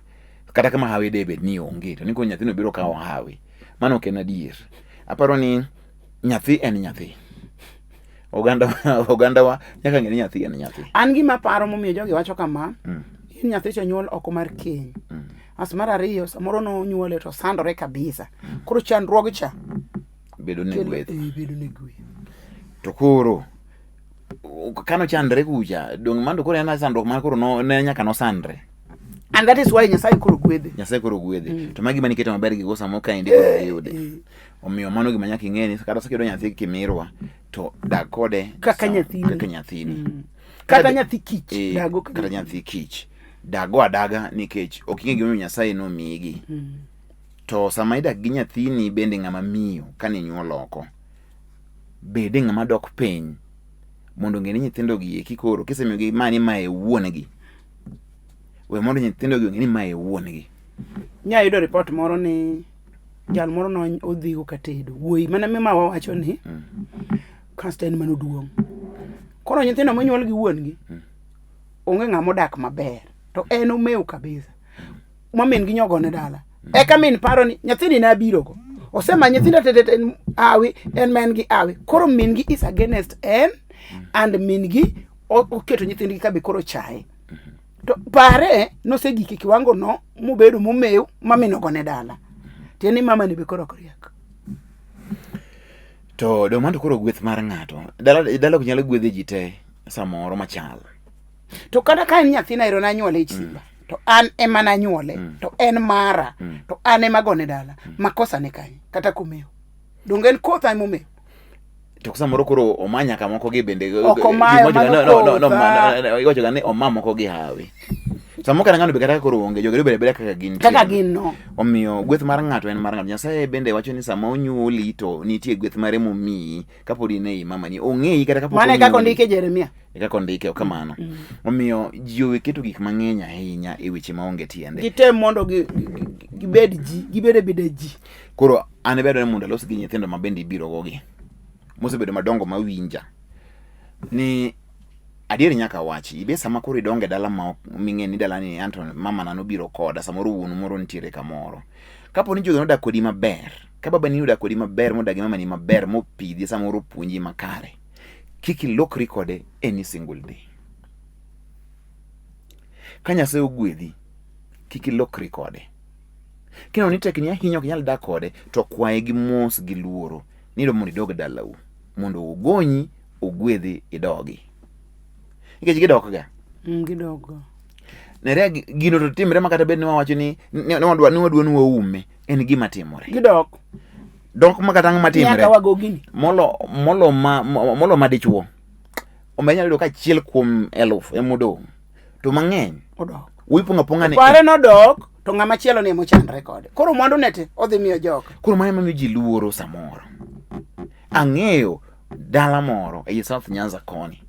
Kata kama hawi de bed ni onge to ni koro nyathino biro kawo hawi. Mano ok en adier. Aparo ni nyathi en nyathi. Oganda ogandawa nyaka ng'e ni nyathi en nyathi. An gima paro momiyo jogi wacho kama, in nyathi to nyuol oko mar keny. As mar ariyo, samoro nonyuole to sandore kabisa. Koro chandruog cha Bedo ne kelo gweth. bedo ne gweth. To koro kano chandre kucha dong mando koro en sandruok mar koro no, ne nyaka nosandre. And that is why Nyasaye koro gwedhe. Nyasaye koro gwedhe. To magi mane iketo maber gigo samo kaendi koro giyude. Omiyo mano gima nyaka ing'e ni kata sakiyudo nyathi kimirwa to dag kode Kaka nyathini. Kaka nyathini. Kata nyathi kich Eh, dago kaka kata nyathi kich. Dago adaga nikech ok ing'e gimomiyo Nyasaye nomiyigi. To sama idak gi nyathini bende ng'ama miyo kane inyuolo oko, bede ng'ama dok piny mondo ong'e ni nyithindo gi eki koro kisemiyogi ma ni mae wuon-gi. We mondo nyithindo gi ong'e ni mae wuon-gi. Nya yudo report moro ni jal moro no odhigo katedo wuoyi mana mima wawacho ni kasto en mano duong' koro nyithindo monyuol gi wuon gi onge ng'ama odak maber to en omew kabisa ma min gi nyogone dala eka min paro ni nyathini nabiro go osema nyithindo te te te en awi en ma en gi awi koro min gi is against en and min gi oketo nyithindgi ka be koro chaye to pare nosegik e kiwango no mobedo momew ma min ogone dala tiende ni mama ni be koro ok riek To dong mano to koro gweth mar ng'ato. Dala dala ok nyal gwedhe ji te samoro machal. To kata ka en nyathina ero nanyuole ich simba to an ema nanyuole to en mara to an ema gone dala makosa ne kanye kata komew donge en kotha emomew To samoro koro oma nyaka moko gi bende Ok omayo, iwacho ga- mano no, no, no, kotha. ma- no, iwacho ga ni oma moko gi hawi. Samoro kata ng'ano be kata koro onge jogo bedo abeda kaka gin. Kaka gin no. Omiyo gweth mar ng'ato en mar ng'ato. Nyasaye bende wacho ni sama onyuoli to nitie gweth mare momiyi kapod in ei mamani. Ong'eyi kata kapok Mano e kaka onyuoli. ondike Jeremia. E kaka ondike, ok kamano. Omiyo ji owe keto gik mang'eny ahinya e weche maonge tiende. Gitem mondo gibed ji, gibed abeda ji. Koro an be adwaro ni mondo alos gi nyithindo ma bende ibiro go gi. Mosebedo madongo mawinja. Ni adier nyaka wachi, ibe sama koro idongo e dala ma ming'e ni dala ni anto mama na nobiro koda, samoro wuonu moro nitiere kamoro. Kapo ni jogi nodak kodi maber, ka babani nodak kodi maber, modak gi mamani maber, mopidhi samoro opuonji makare, kik ilokri kode any single day. Ka Nyasaye ogwedhi, kik ilokri kode. Kineno ni tekni ahinya ok inyal dak kode, to kwaye gi mos gi luoro ni mondo idog dalau, mondo ogonyi, ogwedhi, idogi. Nikech gidok ga. Gidok ga. Nerea gino to timre ma kata bed ni wawacho ni ni wadwa ni waume, en gima timore. Gidok. Dok ma kata ang' matimre. Nyaka wago gini. Molo ma dichuo. Omiyo inyalo yudo ka achiel kuom 1000 ema odong'. To mang'eny. Odok. Wuoyi pong'o apong'a ni. Pare nodok to ng'ama chielo ni ema ochandre kode. Koro mwandu ne te odhi miyo joka. Koro mano ema miyo ji luoro samoro. Ang'eyo dala moro ei South Nyanza koni.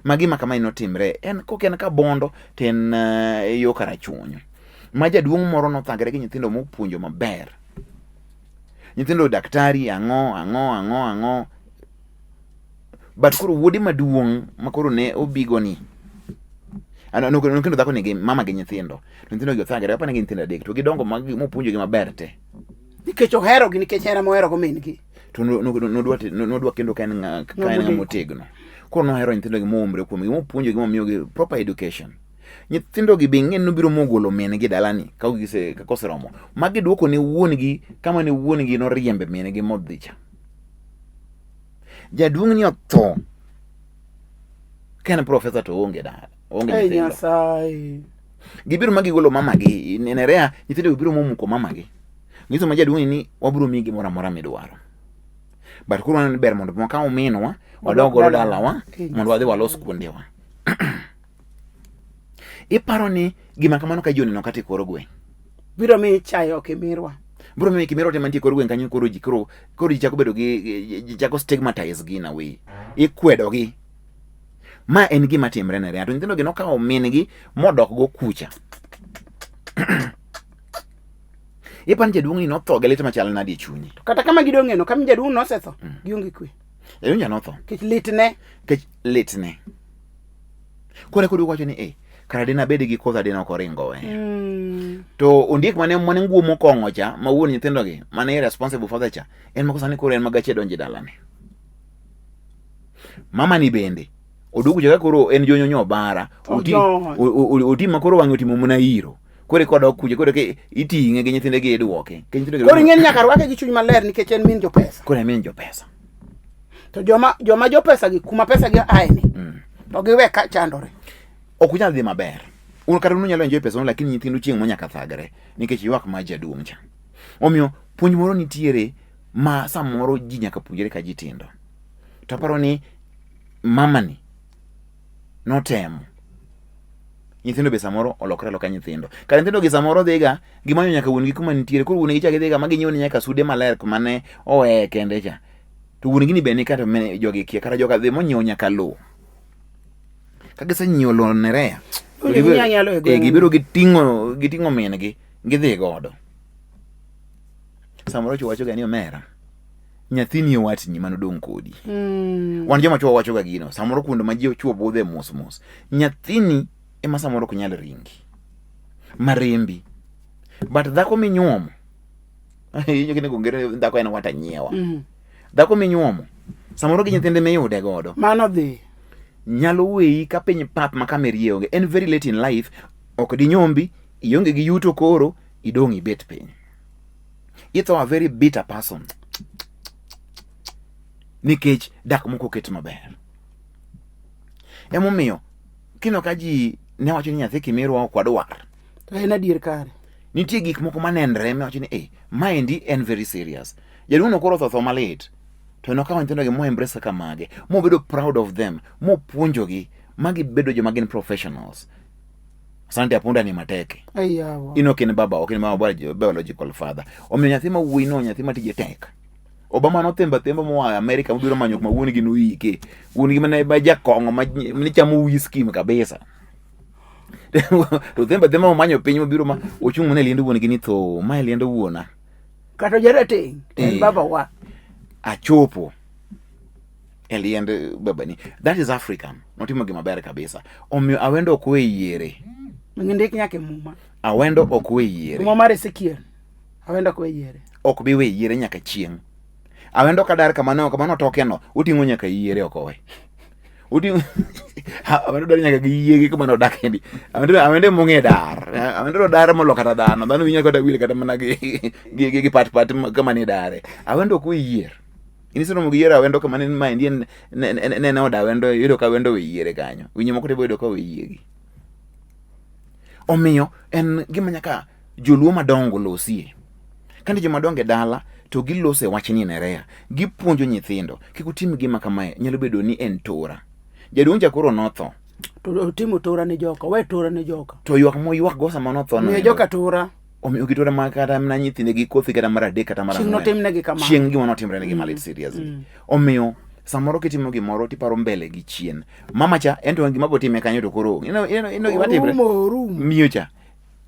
Ma gima kamae notimre en kok en Kabondo to en yo Karachuonyo. Ma jaduong' moro nothagre gi nyithindo mopuonjo maber. Nyithindo daktari ang'o ang'o ang'o ang'o. But koro wuode maduong' ma koro ne obigo ni ano nokendo dhako ni gi mama gi nyithindo. To nyithindo gi othagre apani gin nyithindo adek to gidongo ma mopuonjogi maber te. Nikech oherogi nikech hera moherogo min gi. To nodwa kendo ka en ng'ama otegno. Koro nohero nyithindo gi moumre kuomgi mopuonjogi momiyogi proper education. Nyithindo gi be ing'e ni nobiro mogolo min gi dalani ka gise koseromo. Ma giduoko ne wuon gi kama ne wuon gi noriembe min gi modhi cha. Jaduong' ni otho. Ka en professor to oonge dala, oonge Ei nyithindo. Nyasaye. Gibiro ma gigolo mama gi, nerea nyithindo gi biro momuko mama gi. Nyiso ma jaduong' ni wabiro miyi gimoro amora midwaro. But koro waneno ni ber mondo wakaw minwa, wadog godo dalawa mondo wadhi walos kuondewa. Iparo ni gima kamano ka ji oneno kata e kor gweng'? Biro miyi chayo ok imirwa. Biro miyo kimirwa te mantie e kor gweng' kanyo koro ji koro koro ji chako bedo gi ji chako stigmatize gi in a way. Ikwedo gi. Ma en gima timre ne to nyithindo gi nokawo min gi modok go kucha. Iparo ni jaduong' ni notho gi lit machal nade e chunye? To kata kama gidong'e no, kama jaduong' nosetho, gionge kwe. Jaduong' cha notho. Nikech litne. Nikech litne. Koro eka oduogo wacho ni eh, kara dine abed gi kotha dine ok oringo weya. To ondiek mane mane nguomo kong'o cha, ma wuon nyithindo gi, mane irresponsible father cha, en ma sani koro en ma gache donjo e dalane. Mama ni bende oduogo cha ka koro en jonyonyo obara, oti ma koro wang'e otimo mana iro. Koro eka odok kucha, koro eka iting'e gi nyithinde gi iduoke. Nyithindo gi Koro ing'e ni nyaka rwake gi chuny maler nikech en min jopesa. Koro en min jopesa. To joma joma jopesa gi kuma pesa gi ae ni. To giwe ka chandore. Ok unyal dhi maber. Un kata un unyalo enjoy pesa lakini nyithindu chieng' moro nyaka thagre nikech ywak mar jaduong' cha. Omiyo puonj moro nitiere ma samoro ji nyaka puonjre ka ji tindo. To aparo ni mamani notemo. Nyithindo be samoro olokre aloka nyithindo. Kata nyithindo gi samoro dhiga gimanyo nyaka wuon gi kuma nitiere. Koro wuon gi cha gidhiga ma ginyiewo ni nyaka sude maler kuma ne oweye kende cha. To wuon gi ni be ni kata jogi kia kata joka dhi monyiewo nyaka lowo. Ka gisenyiewo lowo Nerea, to gibiro giting'o giting'o min gi gidhi godo. Samoro chwo wacho ga ni omera nyathini e watni manodong' kodi. Wan joma chwo wacho ga gino. Samoro kuonde ma ji chwo budhe mos mos. Nyathini ema samoro ok nyal ringi. Marembi. But dhako minyuomo iwinjo kinego ngero ni dhako en wat anyiewa. Dhako minyuomo samoro gi nyithinde miyude godo Mano dhi. nyalo weyi ka piny pap ma kama iriye onge. En very late in life, ok dinyombi, ionge gi yuto koro, idong' ibet piny. Itho a very bitter person. Nikech dak moko oket maber. Emomiyo, kineno ka ji ne wacho ni nyathi kimirwa ok wadwar. To en adier kare. Nitie gik moko manenre miwacho ni eh, maendi en very serious. Jaduong' no koro otho tho malit. To nokawo nyithindo gi mo embrace kaka mage, mobedo proud of them, mopuonjogi, ma gibedo joma gin professionals. Asante apunda ni mateke. Ayawa. In ok in baba, ok in mama biological father. Omiyo nyathi ma wuoyi no nyathi ma tije tek. Obama nothemba themba moa Amerika mobiro manyo kuma wuon gi noike. Wuon gi mane ma jakong'o ma ne chamo whisky kabisa. To themba themba momanyo piny mobiro ma ochung' mana e liend wuon gi ni tho, ma e liend wuona. Kata jarateng' to en baba wa. Achopo e liend babani. That is African. Notimo gima ber kabisa. Omiyo Awendo ok we yiere. Ngindik nyaka e muma. Awendo ok we yiere. Muma mar Ezekiel. Awendo ok we yiere. Ok bi we yiere nyaka chieng'. Awendo kadar kamano kamano toke no oting'o nyaka yiere ok owe. Oting'o Awendo dar nyaka gi yiege kuma nodak endi. Awendo Awendo mong'e dar. Awendo dar molo kata dhano. Dhano winyo kata wil kata mana gi gi gi, gi pat pat kama ni dare. Awendo ok we yier. In iseromo gi yier Awendo kama ne maendi en ne ne ne od Awendo iyudo ka Awendo we yiere kanyo. Winyo moko to ibo yudo ka we yiegi. Omiyo en gima nyaka joluo madongo losie. Kane joma dongo e dala to giloso e wachni Nerea, gipuonjo nyithindo kik utim gima kamae, nyalo bedo ni en tora. Jaduong' cha koro notho. To otimo tora ne joka, we tora ne joka. To ywak moywak go sama notho no. Miyo joka tora. Omiyo gi tora ma kata mana nyithinde gi kothi kata mar adek kata mar ang'wen. Chieng' notimnegi kamano. Chieng' gima notimre negi malit seriously. Omiyo samoro kitimo gimoro tiparo mbele gi chien. Mama cha en to gima botime kanyo to koro ineno ineno gima timre. Orumo, orumo. Miyo cha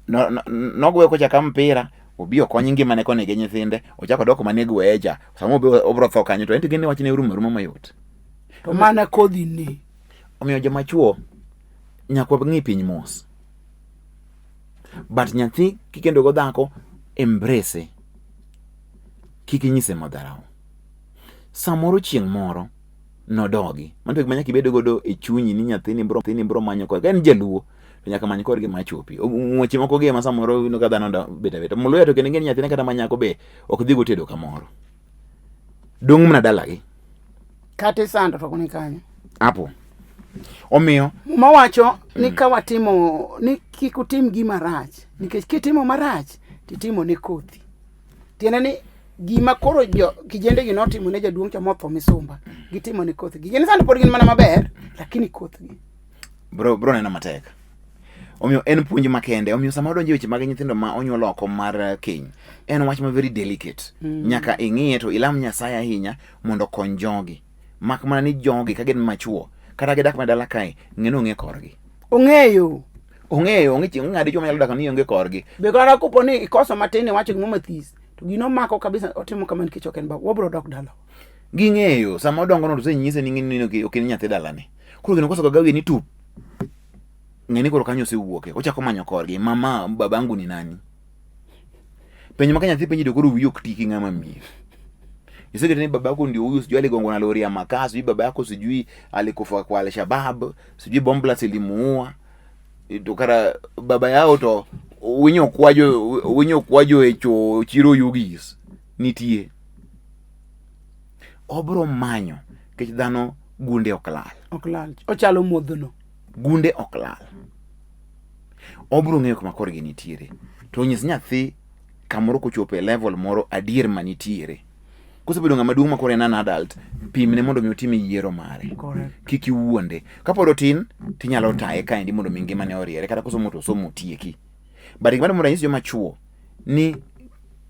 nogwe kocha ka mpira obi okony ngimane koni gi nyithinde ochako odok kuma ne gweye cha sama obi obro tho kanyo to en to gin wachne orumo aruma mayot. To mana kodhi ni. Omiyo joma chuo nyaka wang'i piny mos. But nyathi kikendo go dhako embrace kik inyise madharau. Samoro chieng' moro nodogi. Mano to gima nyaka ibed godo e chunyi ni nyathini bro nyathini bro manyo kod ka en jaluo to nyaka many korgi machopi. Weche moko gi ema samoro ineno ka dhano bet abeta. Moloyo to kendo ing'e ni nyathine kata manyako be ok dhi go tedo kamoro. Dong' mana dalagi. Kata isando to ni kanyo. Apo. Omiyo Muma wacho ni ka watimo ni kik utim gima rach nikech kitimo marach titimo ne kothi. Tiende ni gima koro jo kijende gi notimo ne jaduong' cha motho misumba gitimo ne kothgi. Gin sani pod gin mana maber lakini kothgi. Bro bro neno matek. Omiyo en puonj makende. Omiyo sama odonjo e weche mag nyithindo ma onyuol oko mar keny, en wach ma very delicate. Nyaka ing'iye to ilam Nyasaye ahinya mondo okony jogi. Mak mana ni jogi ka gin machuo, kata gidak mana dala kae, ng'e ni ong'e korgi. Ong'eyo. Ong'eyo, ong'e chieng' ng'ado dichuo manyalo dak ni onge korgi. Be kata kopo ni ikoso matin iwacho gimoro mathis to gino mako kabisa otimo kamano nikech ok en baba. Wabro dok dala. Ging'eyo, sama odongo no to osenyise ni ng'e ni ok in nyathi dalani. Koro gino koso gawi ni tup. Ng'e ni koro kanyo osewuoke, ochako manyo korgi, mama babangu ni nani? Penjo ma ka nyathi penji to koro wiyi ok ti ki ng'ama miyo. Isekete ni babako ndio huyu, sijui aligongwa na lori ya makaa, sijui baba yako sijui alikufa kwa Alshabab, sijui bomb blast ilimuua. To kara baba yao to winyo kwajo winyo kwajo e cho chiro yugis nitie. Obro manyo. Nikech dhano gunde ok lal. Ok lal. Ochalo modhono. Gunde ok lal. Obiro ng'eyo kuma korgi nitiere. To nyis nyathi kamoro kochopo e level moro adier manitiere. Kosebedo ng'ama duong' ma koro en an adult, pimne mondo mi otim yiero mare. Correct. Kik iwuonde. Kapod otin, tinyalo taye kaendi mondo mi ngimane oriere kata kosomo to osomo otieki. But gima mondo anyis joma chuo ni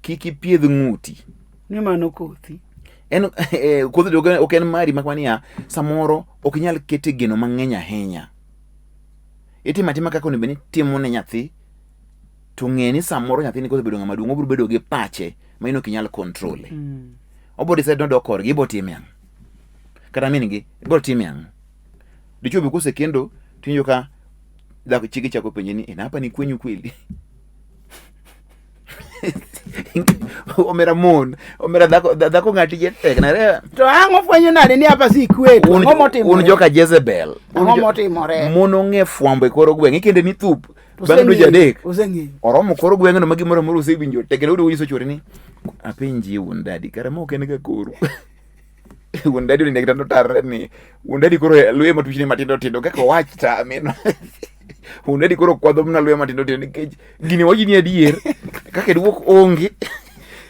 kik ipiedh ng'uti. Ni mano kothi. En kothi ok en mari mak niya, samoro ok inyal kete geno mang'eny ahinya. Itimo atima kaka onego bed ni itimo ne nyathi to ng'e ni samoro nyathini kosebedo ng'ama duong' obiro bedo gi pache ma in ok inyal control. Obiro decide nodok korgi, ibo time ang'o? Kata min gi, ibo time ang'o? Dichuo be kosekendo tiwinjo ka dhako chiege chako penje ni, "Inapa ni kwenyu kweli?" Omera mon, omera dhako dhako ng'ati je tek na. To ang' ofwenyo nade ni apa si kwetu? Un, Ang'o motimore? un joka Jezebel. Un Ang'o motimore? Mon ong'e fwambo e kor gweng', ikende ni thup. Bang' dweche adek, Oseng'eyo. oromo kor gweng'no ma gimoro amora osewinjo te kendo odwogo nyiso chuore ni apenji wuon dadi kara ma ok en ga koru. Wuon dadi onindo e kitanda otarre ni wuon dadi koro luye matuchne matindo tindo kaka owach tame no. Wuon dadi koro kwadho mana luye matindo tindo nikech gini wachi ni adier kaka iduok onge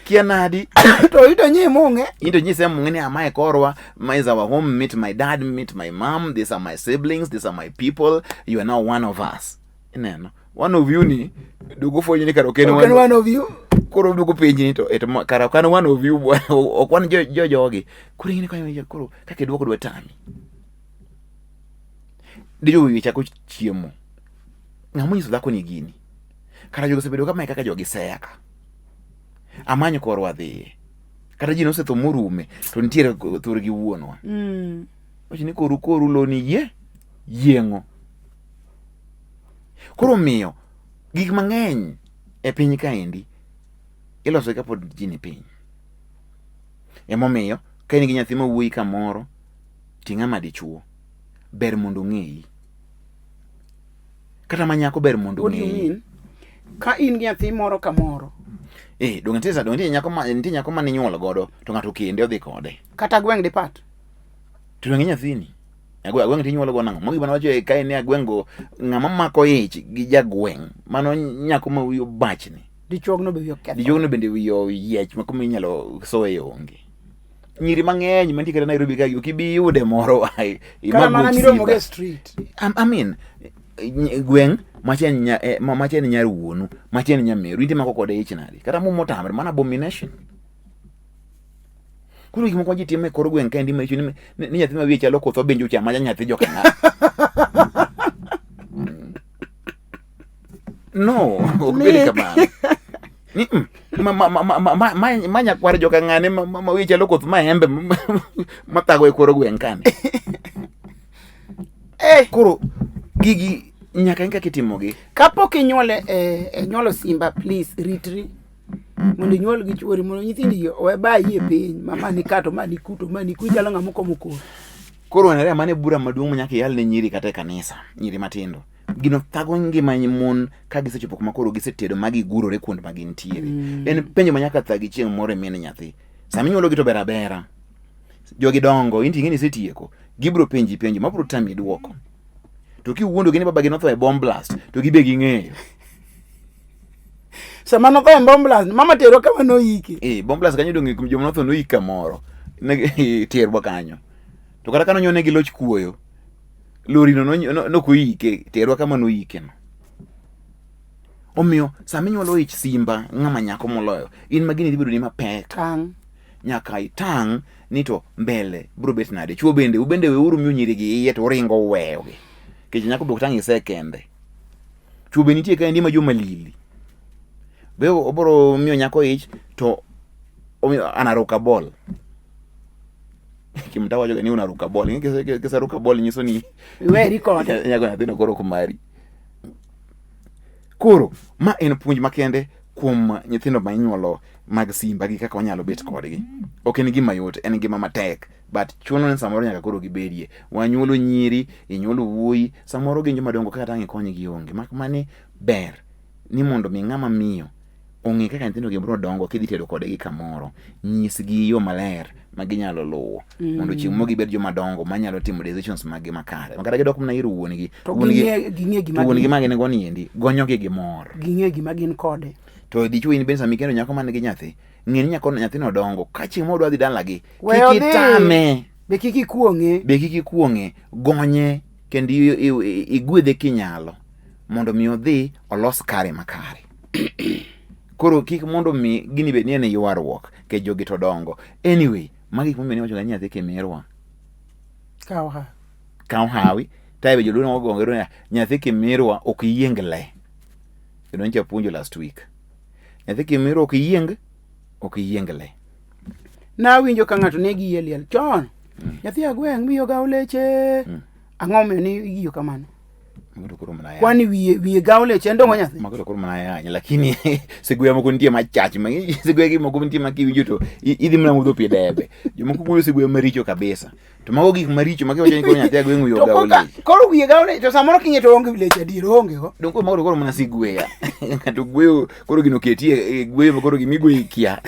kia nadi To ito nyi mung'e. into nyise mung'e ni amae korwa ma is our home meet my dad meet my mom these are my siblings these are my people you are now one of us ineno one of you ni duogo fwenyo ni kara ok en Ok en one of you. koro duogo penji ni to et kara ok an one of you bwana ok wan jo jo jogi koro ing'e ni kanyo koro kaka iduoko dwa tami dijo wiye chako chiemo ng'ama onyiso dhako ni gini kara jogi osebedo kamae kaka jogi seya ka amanyo korwa dhiye kata ji nosetho morume to nitiere thurgi wuonwa wacho ni koru koru loni yie yieng'o koro miyo gik mang'eny e piny kaendi iloso kapod ji ni piny emomiyo ka in gi nyathi ma wuoyi kamoro ti ng'ama dichuo ber mondo ong'eyi kata ma nyako ber mondo What do you ong'eyi mean? Ka in gi nyathi moro kamoro, eh donge nitie donge nitie nyako ma nitie nyako ma ninyuolo godo to ng'ato kende odhi kode kata gweng' dipat. to donge nyathini agweng' tinyuolo go nang'o mogi mana wacho e kae ni agweng' go ng'ama mako ich gi jagweng' mano nyako ma wiye obachni Dichuogno be wiye oketho. dijuogno bende wiye oyiech ma kuma inyalo soye onge nyiri mang'eny mantie kata Nairobi ka ok ibi yude moro ai Kata mana miromo go e street. I mean gweng' macha en macha en nyar wuonu macha en nyameru inti mako kode ich nade kata muma otamre mano abomination koro gik moko ji timo e kor gweng' kaendi maricho ni, ni nyathi ma wiye chalo koth obenjo cha macha nyathi joka ng'a no ok bed kamano ni ma nyakwar joka ng'ane ma wiye chalo koth maembe mathago e kor gweng' kani koro gigi nyaka in kaka itimogi Kapok inyuole e nyuolo simba, please ritri. Mondo inyuol gi chuori mondo nyithindi owe bayi e piny ma ma ni ka to ma ni ku to ma ni ku ichalo ng'ama okomo kor. Koro onere mane bura maduong' ma nyaka iyal ne nyiri kata e kanisa, nyiri matindo. Gino thago ngima mon ka gisechopo kuma koro gisetedo ma gigurore kuond ma gintiere. En penjo ma nyaka thagi chieng' moro e min nyathi. Sama inyuologi to ber abera. Jogi dongo, in to ing'e ni isetieko. Gibiro penji penjo ma biro tami duoko. To kiwuondogi ni babagi notho e bomb blast, to gibe ging'eyo. Sama notho e bomb blast, mama terwa kama noyike. Eh, bomb blast kanyo dong' joma notho noyik kamoro. Ne terwa kanyo. To kata ka nonyone gi loch kuoyo, lori no nokoyike, terwa kama noyike no. Omiyo sama inyuolo ich simba ng'ama nyako moloyo, in ma gini dhi bedo ni mapek. Tang'. Nyaka itang' ni to mbele biro bet nade. Chuo bende, ubende weuru miyo nyiri gi iye to uringo uweyogi. Nikech nyako be ok tang' ise kende. Chuo be nitie kaendi ma joma lili. Be obiro miyo nyako ich to omiyo anaruka ball. Kimta wacho ga ni unaruka ball. Ing'e kiseruka ball nyiso ni Iweri kode. nyako nyathino koro ok mari. Koro ma en puonj makende kuom nyithindo ma inyuolo mag simba gi kaka wanyalo bet kodgi. Ok en gima yot, en gima matek. But chuno ni samoro nyaka koro gibedie. Wanyuolo nyiri, inyuolo wuoyi, samoro gin joma dongo kata ang' ikonygi onge. Mak mani ber ni mondo mi ng'ama miyo Ong'e kaka nyithindo gi biro dongo kidhi tedo kodgi kamoro. Nyisgi yo maler ma ginyalo luwo mondo chieng' moro gibed joma dongo manyalo timo decisions maggi makare. Makata gidok mana ir wuon-gi, To wuon-gi ging'e gima to wuon-gi gin- ma gin go niendi gonyogi gi mor. ging'e gima gin kode. To dichuo in bende sama ikendo nyako man gi nyathi, ng'e ni nyako nyathino dongo. Ka chieng' moro odwa dhi dalagi, We kik odhi. itame. Be kik ikuong'e. Be kik ikuong'e, gonye kendo igwedhe kinyalo mondo mi odhi olos kare makare. Koro kik mondo mi gini bed ni en ywaruok nikech jogi to dongo. Anyway, magi gik momiyo niwacho ga ni nyathi kimirwa Kaw ha. kaw hawi tae be joluo nogo ngero niya nyathi kimirwa ok yieng le. Kendo nyocha apuonjo last week. Nyathi kimirwa ok yieng ok yieng le. Nawinjo ka ng'ato ne giye liel chon. Nyathi agweng' miyo gawo leche. Ang'o momiyo ni igiyo kamano? Mago to koro mana yany. Kwani wiye wiye gawo leche en dongo nyathi? Mago to koro mana yany, lakini siguya moko nitie machach, ma siguya gi moko nitie ma kiwinjo to idhi mana modho pi debe. Jomoko goyo siguya maricho kabisa. To mago gik maricho ma kiwacho ni koro nyathi agweng' wiye To ogawo koka leche. koro wiye gawo leche to samoro king'e to onge leche adier oonge go. Donge koro mago to koro mana siguya. Ng'ato gweyo koro gino oketie e gweyo ma koro gima igweyo ikia.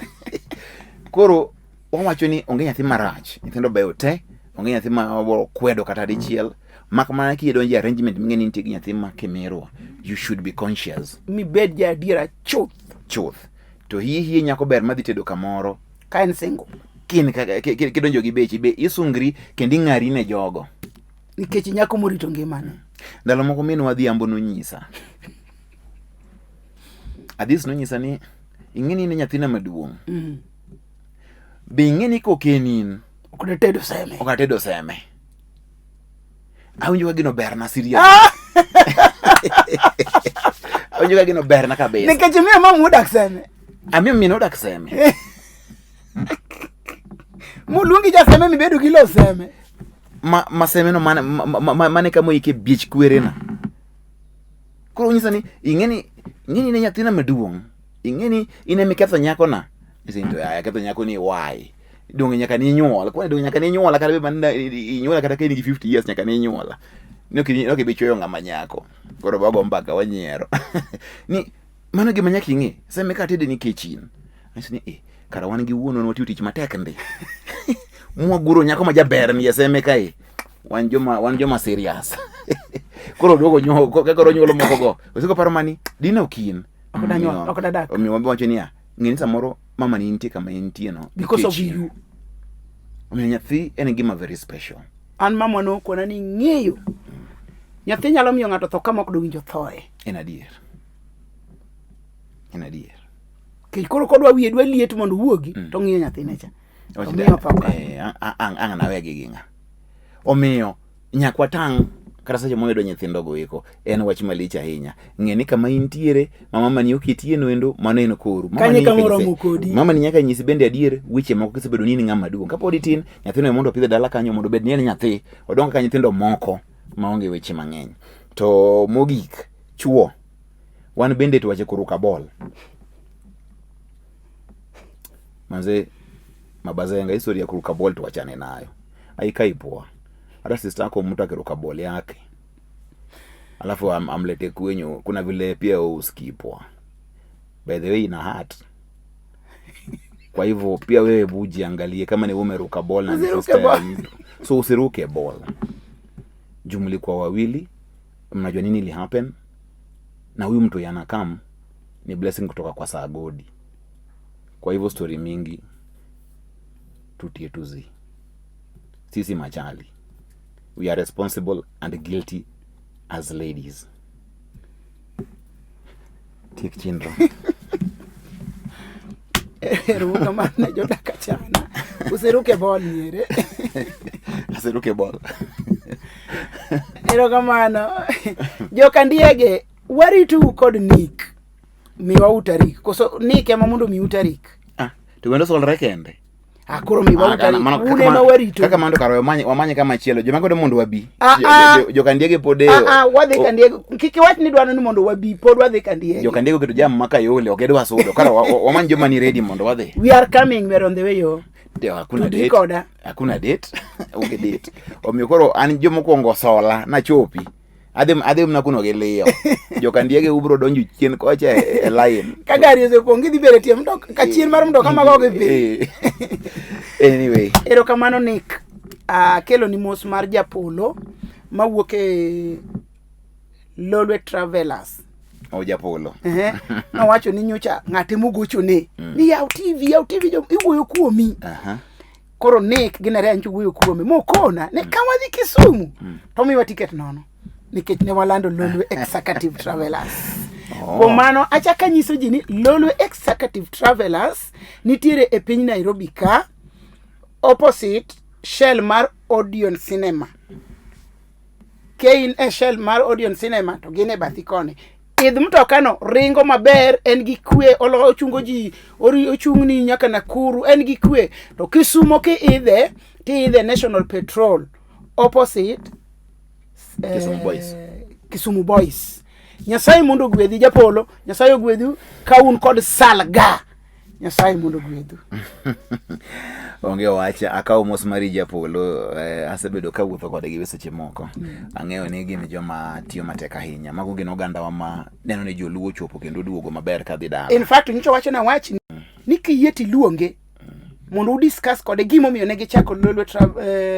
Koro wawacho ni onge nyathi marach, nyithindo beyo te, onge nyathi ma kwedo kata dichiel. Mak mana kidonjo e arrangement ming'e ni nitie gi nyathi ma kimirwa, you should be conscious Mibed ja adiera chuth chuth. To hie hie nyako ber madhi tedo kamoro ka en single. kin kidonjo gi bechi be isungri kendo ing'ari ne jogo. Nikech nyako morito ngimane. Ndalo moko minwa Adhiambo nonyisa. Adhis nonyisa ni ing'e ni in e nyathina maduong'. Be ing'e ni kok en in Ok datedo seme. ok atedo seme. Awinjo ka gino berna serious. Awinjo ka gino berna kabisa. Nikech imiyo mama odak seme. Amiyo min odak seme. Moluongi ja seme mibedo gi lo seme. Ma, ma seme no mane, ma, mane kama oike biech kwerena. Koro onyisa ni ing'e ni ing'e ni in e nyathina maduong'. Ing'e ni in ema iketho nyakona. Nyise ni to yaya ketho nyako ni why? Donge nyaka ni inyuol. Kwani donge nyaka ni inyuola kata bed mana inyuola kata ka in gi 50 years nyaka ni inyuola. Ne ok ibi chweyo ng'ama nyako. Koro wago mbaka wanyiero. Ni mano gima nyaka ing'e. Seme ka atede nikech in. Anyiso ni eh, kara wan gi wuonwa watiyo tich matek ndi. Mwaguro nyako ma jaber ni e seme kae. Wan joma serious. Koro duogo nyuol koro nyuolo moko go. Osiko paro mani dine ok in. Ok danyuol, ok dadak. Omiyo wawacho niya, ng'e ni samoro mama ni nitie kama entie no. Because of nikech in. you. Omiyo nyathi en gima very special. An mama nokona ni ng'eyo. Nyathi nyalo miyo ng'ato tho kama ok dowinjo thoe. En adier. En adier. Nikech koro kodwa wiye dwa liet mondo owuogi to ng'iyo nyathine cha. To Wacho miyo tho ka. eh, ang' nawegi gi ng'a. Omiyo nyaka watang' kata seche mwayudo nyithindo go eko en wach malich ahinya. Ng'e ni kama intiere ma mama ni oketie noendo mano en koru. Mama Kanyo ni kama nyaka oromo kodi. Mama ni nyaka nyisi bende adier weche moko kisebedo ni in ng'ama duong'. Kapod itin nyathino mondo opidh e dala kanyo mondo obed ni en nyathi odong kaka nyithindo moko maonge weche mang'eny. To mogik chuo wan bende to wache kuruka bol. Manze mabazenga historia ya kuruka bol tuachane nayo. Haikai poa. Hata sister yako mtu akiruka bol yake alafu amlete kwenyu, kuna vile pia wewe usikii poa. By the way ina hurt. Kwa hivyo pia wewe buji angalie kama ni wewe umeruka ball na ni Usiruke sister ya ball. mtu. So usiruke ball. Juu mlikuwa wawili, mnajua nini ili happen na huyu mtu yanakam ni blessing kutoka kwa Sagodi. Kwa hivyo story mingi tutie tuzi. Sisi machali. We are responsible and guilty as ladies. Tiek chenro. Erokamano ne jodak achana. Usiruke ball nyiere. Asiruke ball. Erokamano. Jokandiege, waritou kod Nick. Miwau tarik. Koso Nick ema mondo omiu tarik. Ah, to wendo solre kende. Ah, koro miwau Ah, tarik. mano- Un kaka ema waritou. Kaka mano to kare wamanye kama chielo. Joma godo mondo wabi. Ah, ah. Jokandiege pod Ah, ah, wadhi Kandiege. Kik iwach ni dwaro ni mondo wabi, pod wadhi Kandiege. Jokandiege oketo jam ma Kayole ok gidwa sudo. Koro wamany joma ni ready mondo wadhi. We are coming, we are on the way yo. Ndio, hakuna Tudri date. koda. Hakuna date. Onge date. Omiyo koro an jomokwongo sola nachopi. Adhi adhi mna kuno gi liyo. Jokandiege ubro donjo chien kocha e line. Ka gari osepong' idhi bedo e tie mtoka ka chien mar mtoka mago gi piny. Anyway. Erokamano Nick. Akelo ni mos mar japolo mawuok e Lolwe Travelers. O japolo. Ehe. Nowacho ni nyocha ng'ate mogochone ni yaw TV, yaw TV jo iwuoyo kuomi. Aha. Koro Nick gi Nerea nyocha wuoyo kuome mokona ni ka wadhi Kisumu to miwa tiket nono nikech ne walando Lolwe Executive Travelers. Oh. Kuom mano achako anyiso ji ni Lolwe Executive Travelers nitiere e piny Nairobi ka opposite Shell mar Odeon Cinema. Ka in e Shell mar Odeon Cinema to gin e bathi koni. Idh mtokano ringo maber, en gi kwe, ochungo ji, ochung'ni nyaka Nakuru, en gi kwe. To Kisumo kiidhe, tiidhe National Petrol opposite Kisumu Boys. Kisumu Boys. Nyasaye mondo ogwedhi japolo, Nyasaye ogwedhu ka un kod salga. Nyasaye mondo ogwedhu. Onge wach, akawo mos mari japolo, asebedo kawuotho kodgi seche moko. Ang'eyo ni gin joma tiyo matek ahinya. Mago gin ogandawa ma neno ni joluo ochopo kendo oduogo maber kadhi dala. In fact, nyocha wacho na wach ni kiyie tiluonge mondo udiscuss kode gimomiyo ne gichako Lolwe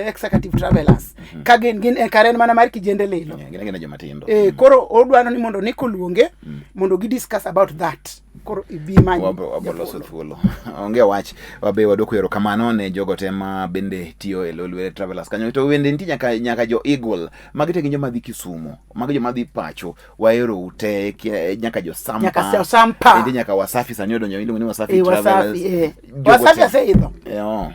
Executive Travelers. Ka gin kare en mana mar kijende lilo. Yeah, gin agina joma tindo. Koro odwaro ni mondo Nick oluonge mondo gi discuss about that. Koro ibi many. Wabro loso thuolo. Onge wach. Wabe wadwoko erokamano ne jogo te ma bende tiyo e Lolwe Travelers kanyo. To bende nitie nyaka jo Eagle. Magi te gin joma dhi Kisumu. Magi joma dhi pacho. Wahero ute nyaka jo Sampa. Nyaka Sampa. Nitie nyaka Wasafi sani odonjo iluongo ni Wasafi Wasafi, Travelers. Wasafi aseidho. Oh.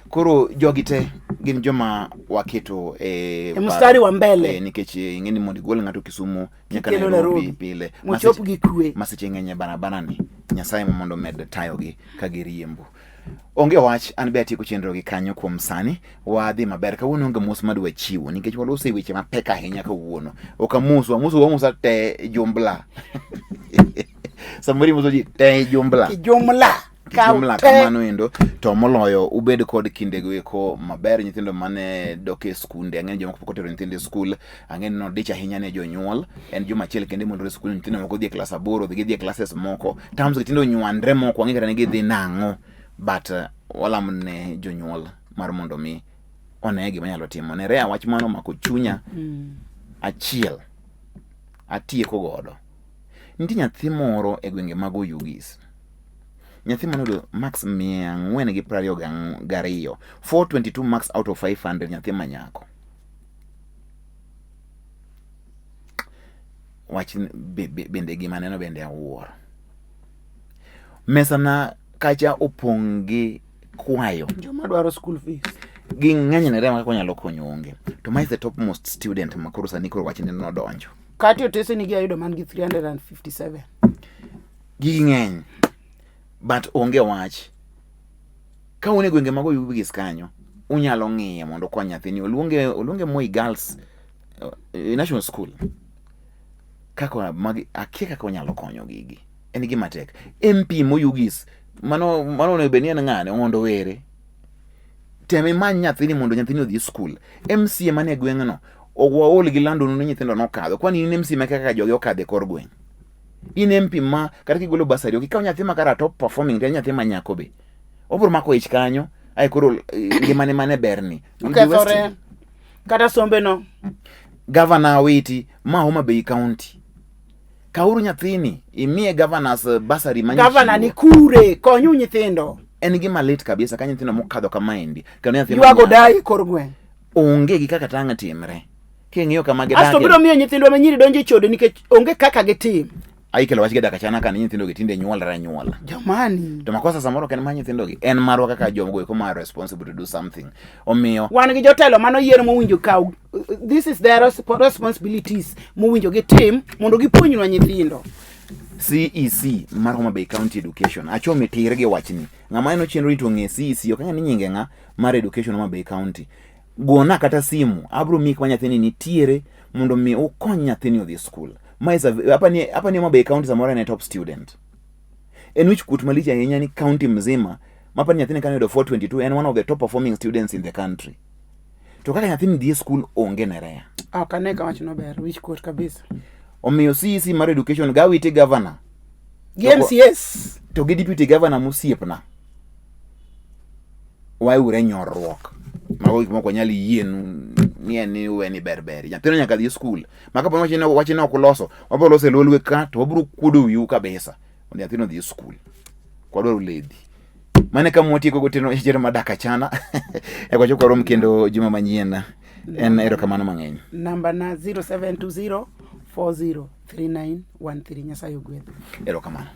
Koro jogi te gin joma waketo e E mstari wa mbele. Nikech ing'e ni mondo igol ng'ato Kisumu nyaka Kikelo Nairobi Nairobi. pile. Mochop gi kwe. Masiche ng'eny e barabara ni. Nyasaye mondo omed tayogi ka giriembo. Onge wach, an be atieko chenro gi kanyo kuom sani. Wadhi maber. Kawuono onge mos madwa chiwo nikech waloso e weche mapek ahinya kawuono. Ok amosu, amosu wamosa te jumbla. Samoro imoso ji te jumbla. Kijumla. Kijumla kamano endo to moloyo ubed kod kindego eko maber nyithindo mane dok e skunde. Ang'e ni jomoko pok otero nyithindo e skul, ang'e ni nodich ahinya ne jonyuol. En juma achiel kende mondo e skul, nyithindo moko dhi e klas 8, gidhi e classes moko. Terms gi tindo nywandre moko, wang'e kata ni gidhi nang'o. But walamo ne jonyuol mar mondo mi one gima nyalo timo. Ne Rea wach mano omako chunya achiel atieko godo. Nitie nyathi moro e gwenge mag Oyugis. Nyathi mane oyudo marks 422, 422 marks out of 500, nyathi manyako. Wach bende gima neno bende awuoro. Mesana kacha opong' gi kwayo. Joma dwaro school fees. Gi ng'eny ne rema kaka onyalo konyo onge. To ma is the top most student ma koro sani koro wachne nodonjo. Kati otese nigi ayudo man gi 357. Gigi ng'eny. But onge wach. Ka un e gwenge mag Oyugis kanyo, unyalo ng'iye mondo okony nyathini. Oluonge Moi Girls National School. Kaka magi, akia kaka onyalo konyo gigi. En gima tek. MP Moyugis, mano onego bed ni en ng'ane, Ong'ondo Were. Tem imany nyathini mondo nyathini odhi skul. MCA manie gweng'no, ok waol gi lando ni nyithindo nokadho. Kwani in MCA ma kaka jogi okadho e kor gweng'. In MP ma kata kigolo basari ok ikaw nyathi ma kara top performing to en nyathi ma nyako be. Obiro mako ich kanyo, ae koro ngimane mane berni. Will be Okethore. wasting. Kata sombe no. Governor Awiti ma Homa Bay County. Kawuru nyathini imiye governors bursary ma Governor ni kure, konyu nyithindo. En gima lit kabisa ka nyithindo mokadho kamaendi. Kendo nyathi ma Ywago nyako dai kor gweng'. Onge gi kaka tang' timre. King'iyo kama Asto gidakie. biro miyo nyithindwa ma nyiri donjo e chode nikech onge kaka gitim. Ai kelo wach gidak achana ka ni nyithindo gi tinde nyuolre anyuola. Jamani. To makosa samoro ok en mar nyithindo gi, en marwa kaka jogo eko ma responsible to do something. Omiyo wan gi jotelo mano yiero mowinjo kaw, this is their responsibilities mowinjo gitim mondo gipuonjnwa nyithindo. CEC mar Homa Bay County Education achomi tir gi wachni. Ng'ama neno chenro ni to ng'e CEC ok ang'e ni nyinge ng'a mar Education Homa Bay County. Gona kata simu, abro miyi kuma nyathini nitiere mondo mi ukony nyathini odhi skul. Ma is a, hapa ni Homa Bay County samoro en e top student. En wich kuot malich ahinya ni county mzima mapa ni nyathini kane oyudo 422 en one of the top performing students in the country. To kaka nyathini dhi e skul onge nerea. Ok ane ka wachno ber, wich kuot kabisa. Omiyo CEC mar education gawiti governor. Gi MCS. To gi deputy governor mosiepna. Waure nyorruok. Mago gik moko wanyal yienu ni en ni uwe ni ber ber. Nyathino nyaka dhi e skul. Ma kapo ni wachne ok uloso, wabiro loso e lolwe ka to wabiro kuodo wiu kabisa. Mondo nyathino odhi e skul. Ok wadwar ledhi. Mano e kama watieko gotieno e chenro mar Dak Achana. Eka wachak warom kendo juma manyien. En erokamano mang'eny. Namba na 0720 403913. Nyasaye ogwedhu. Erokamano.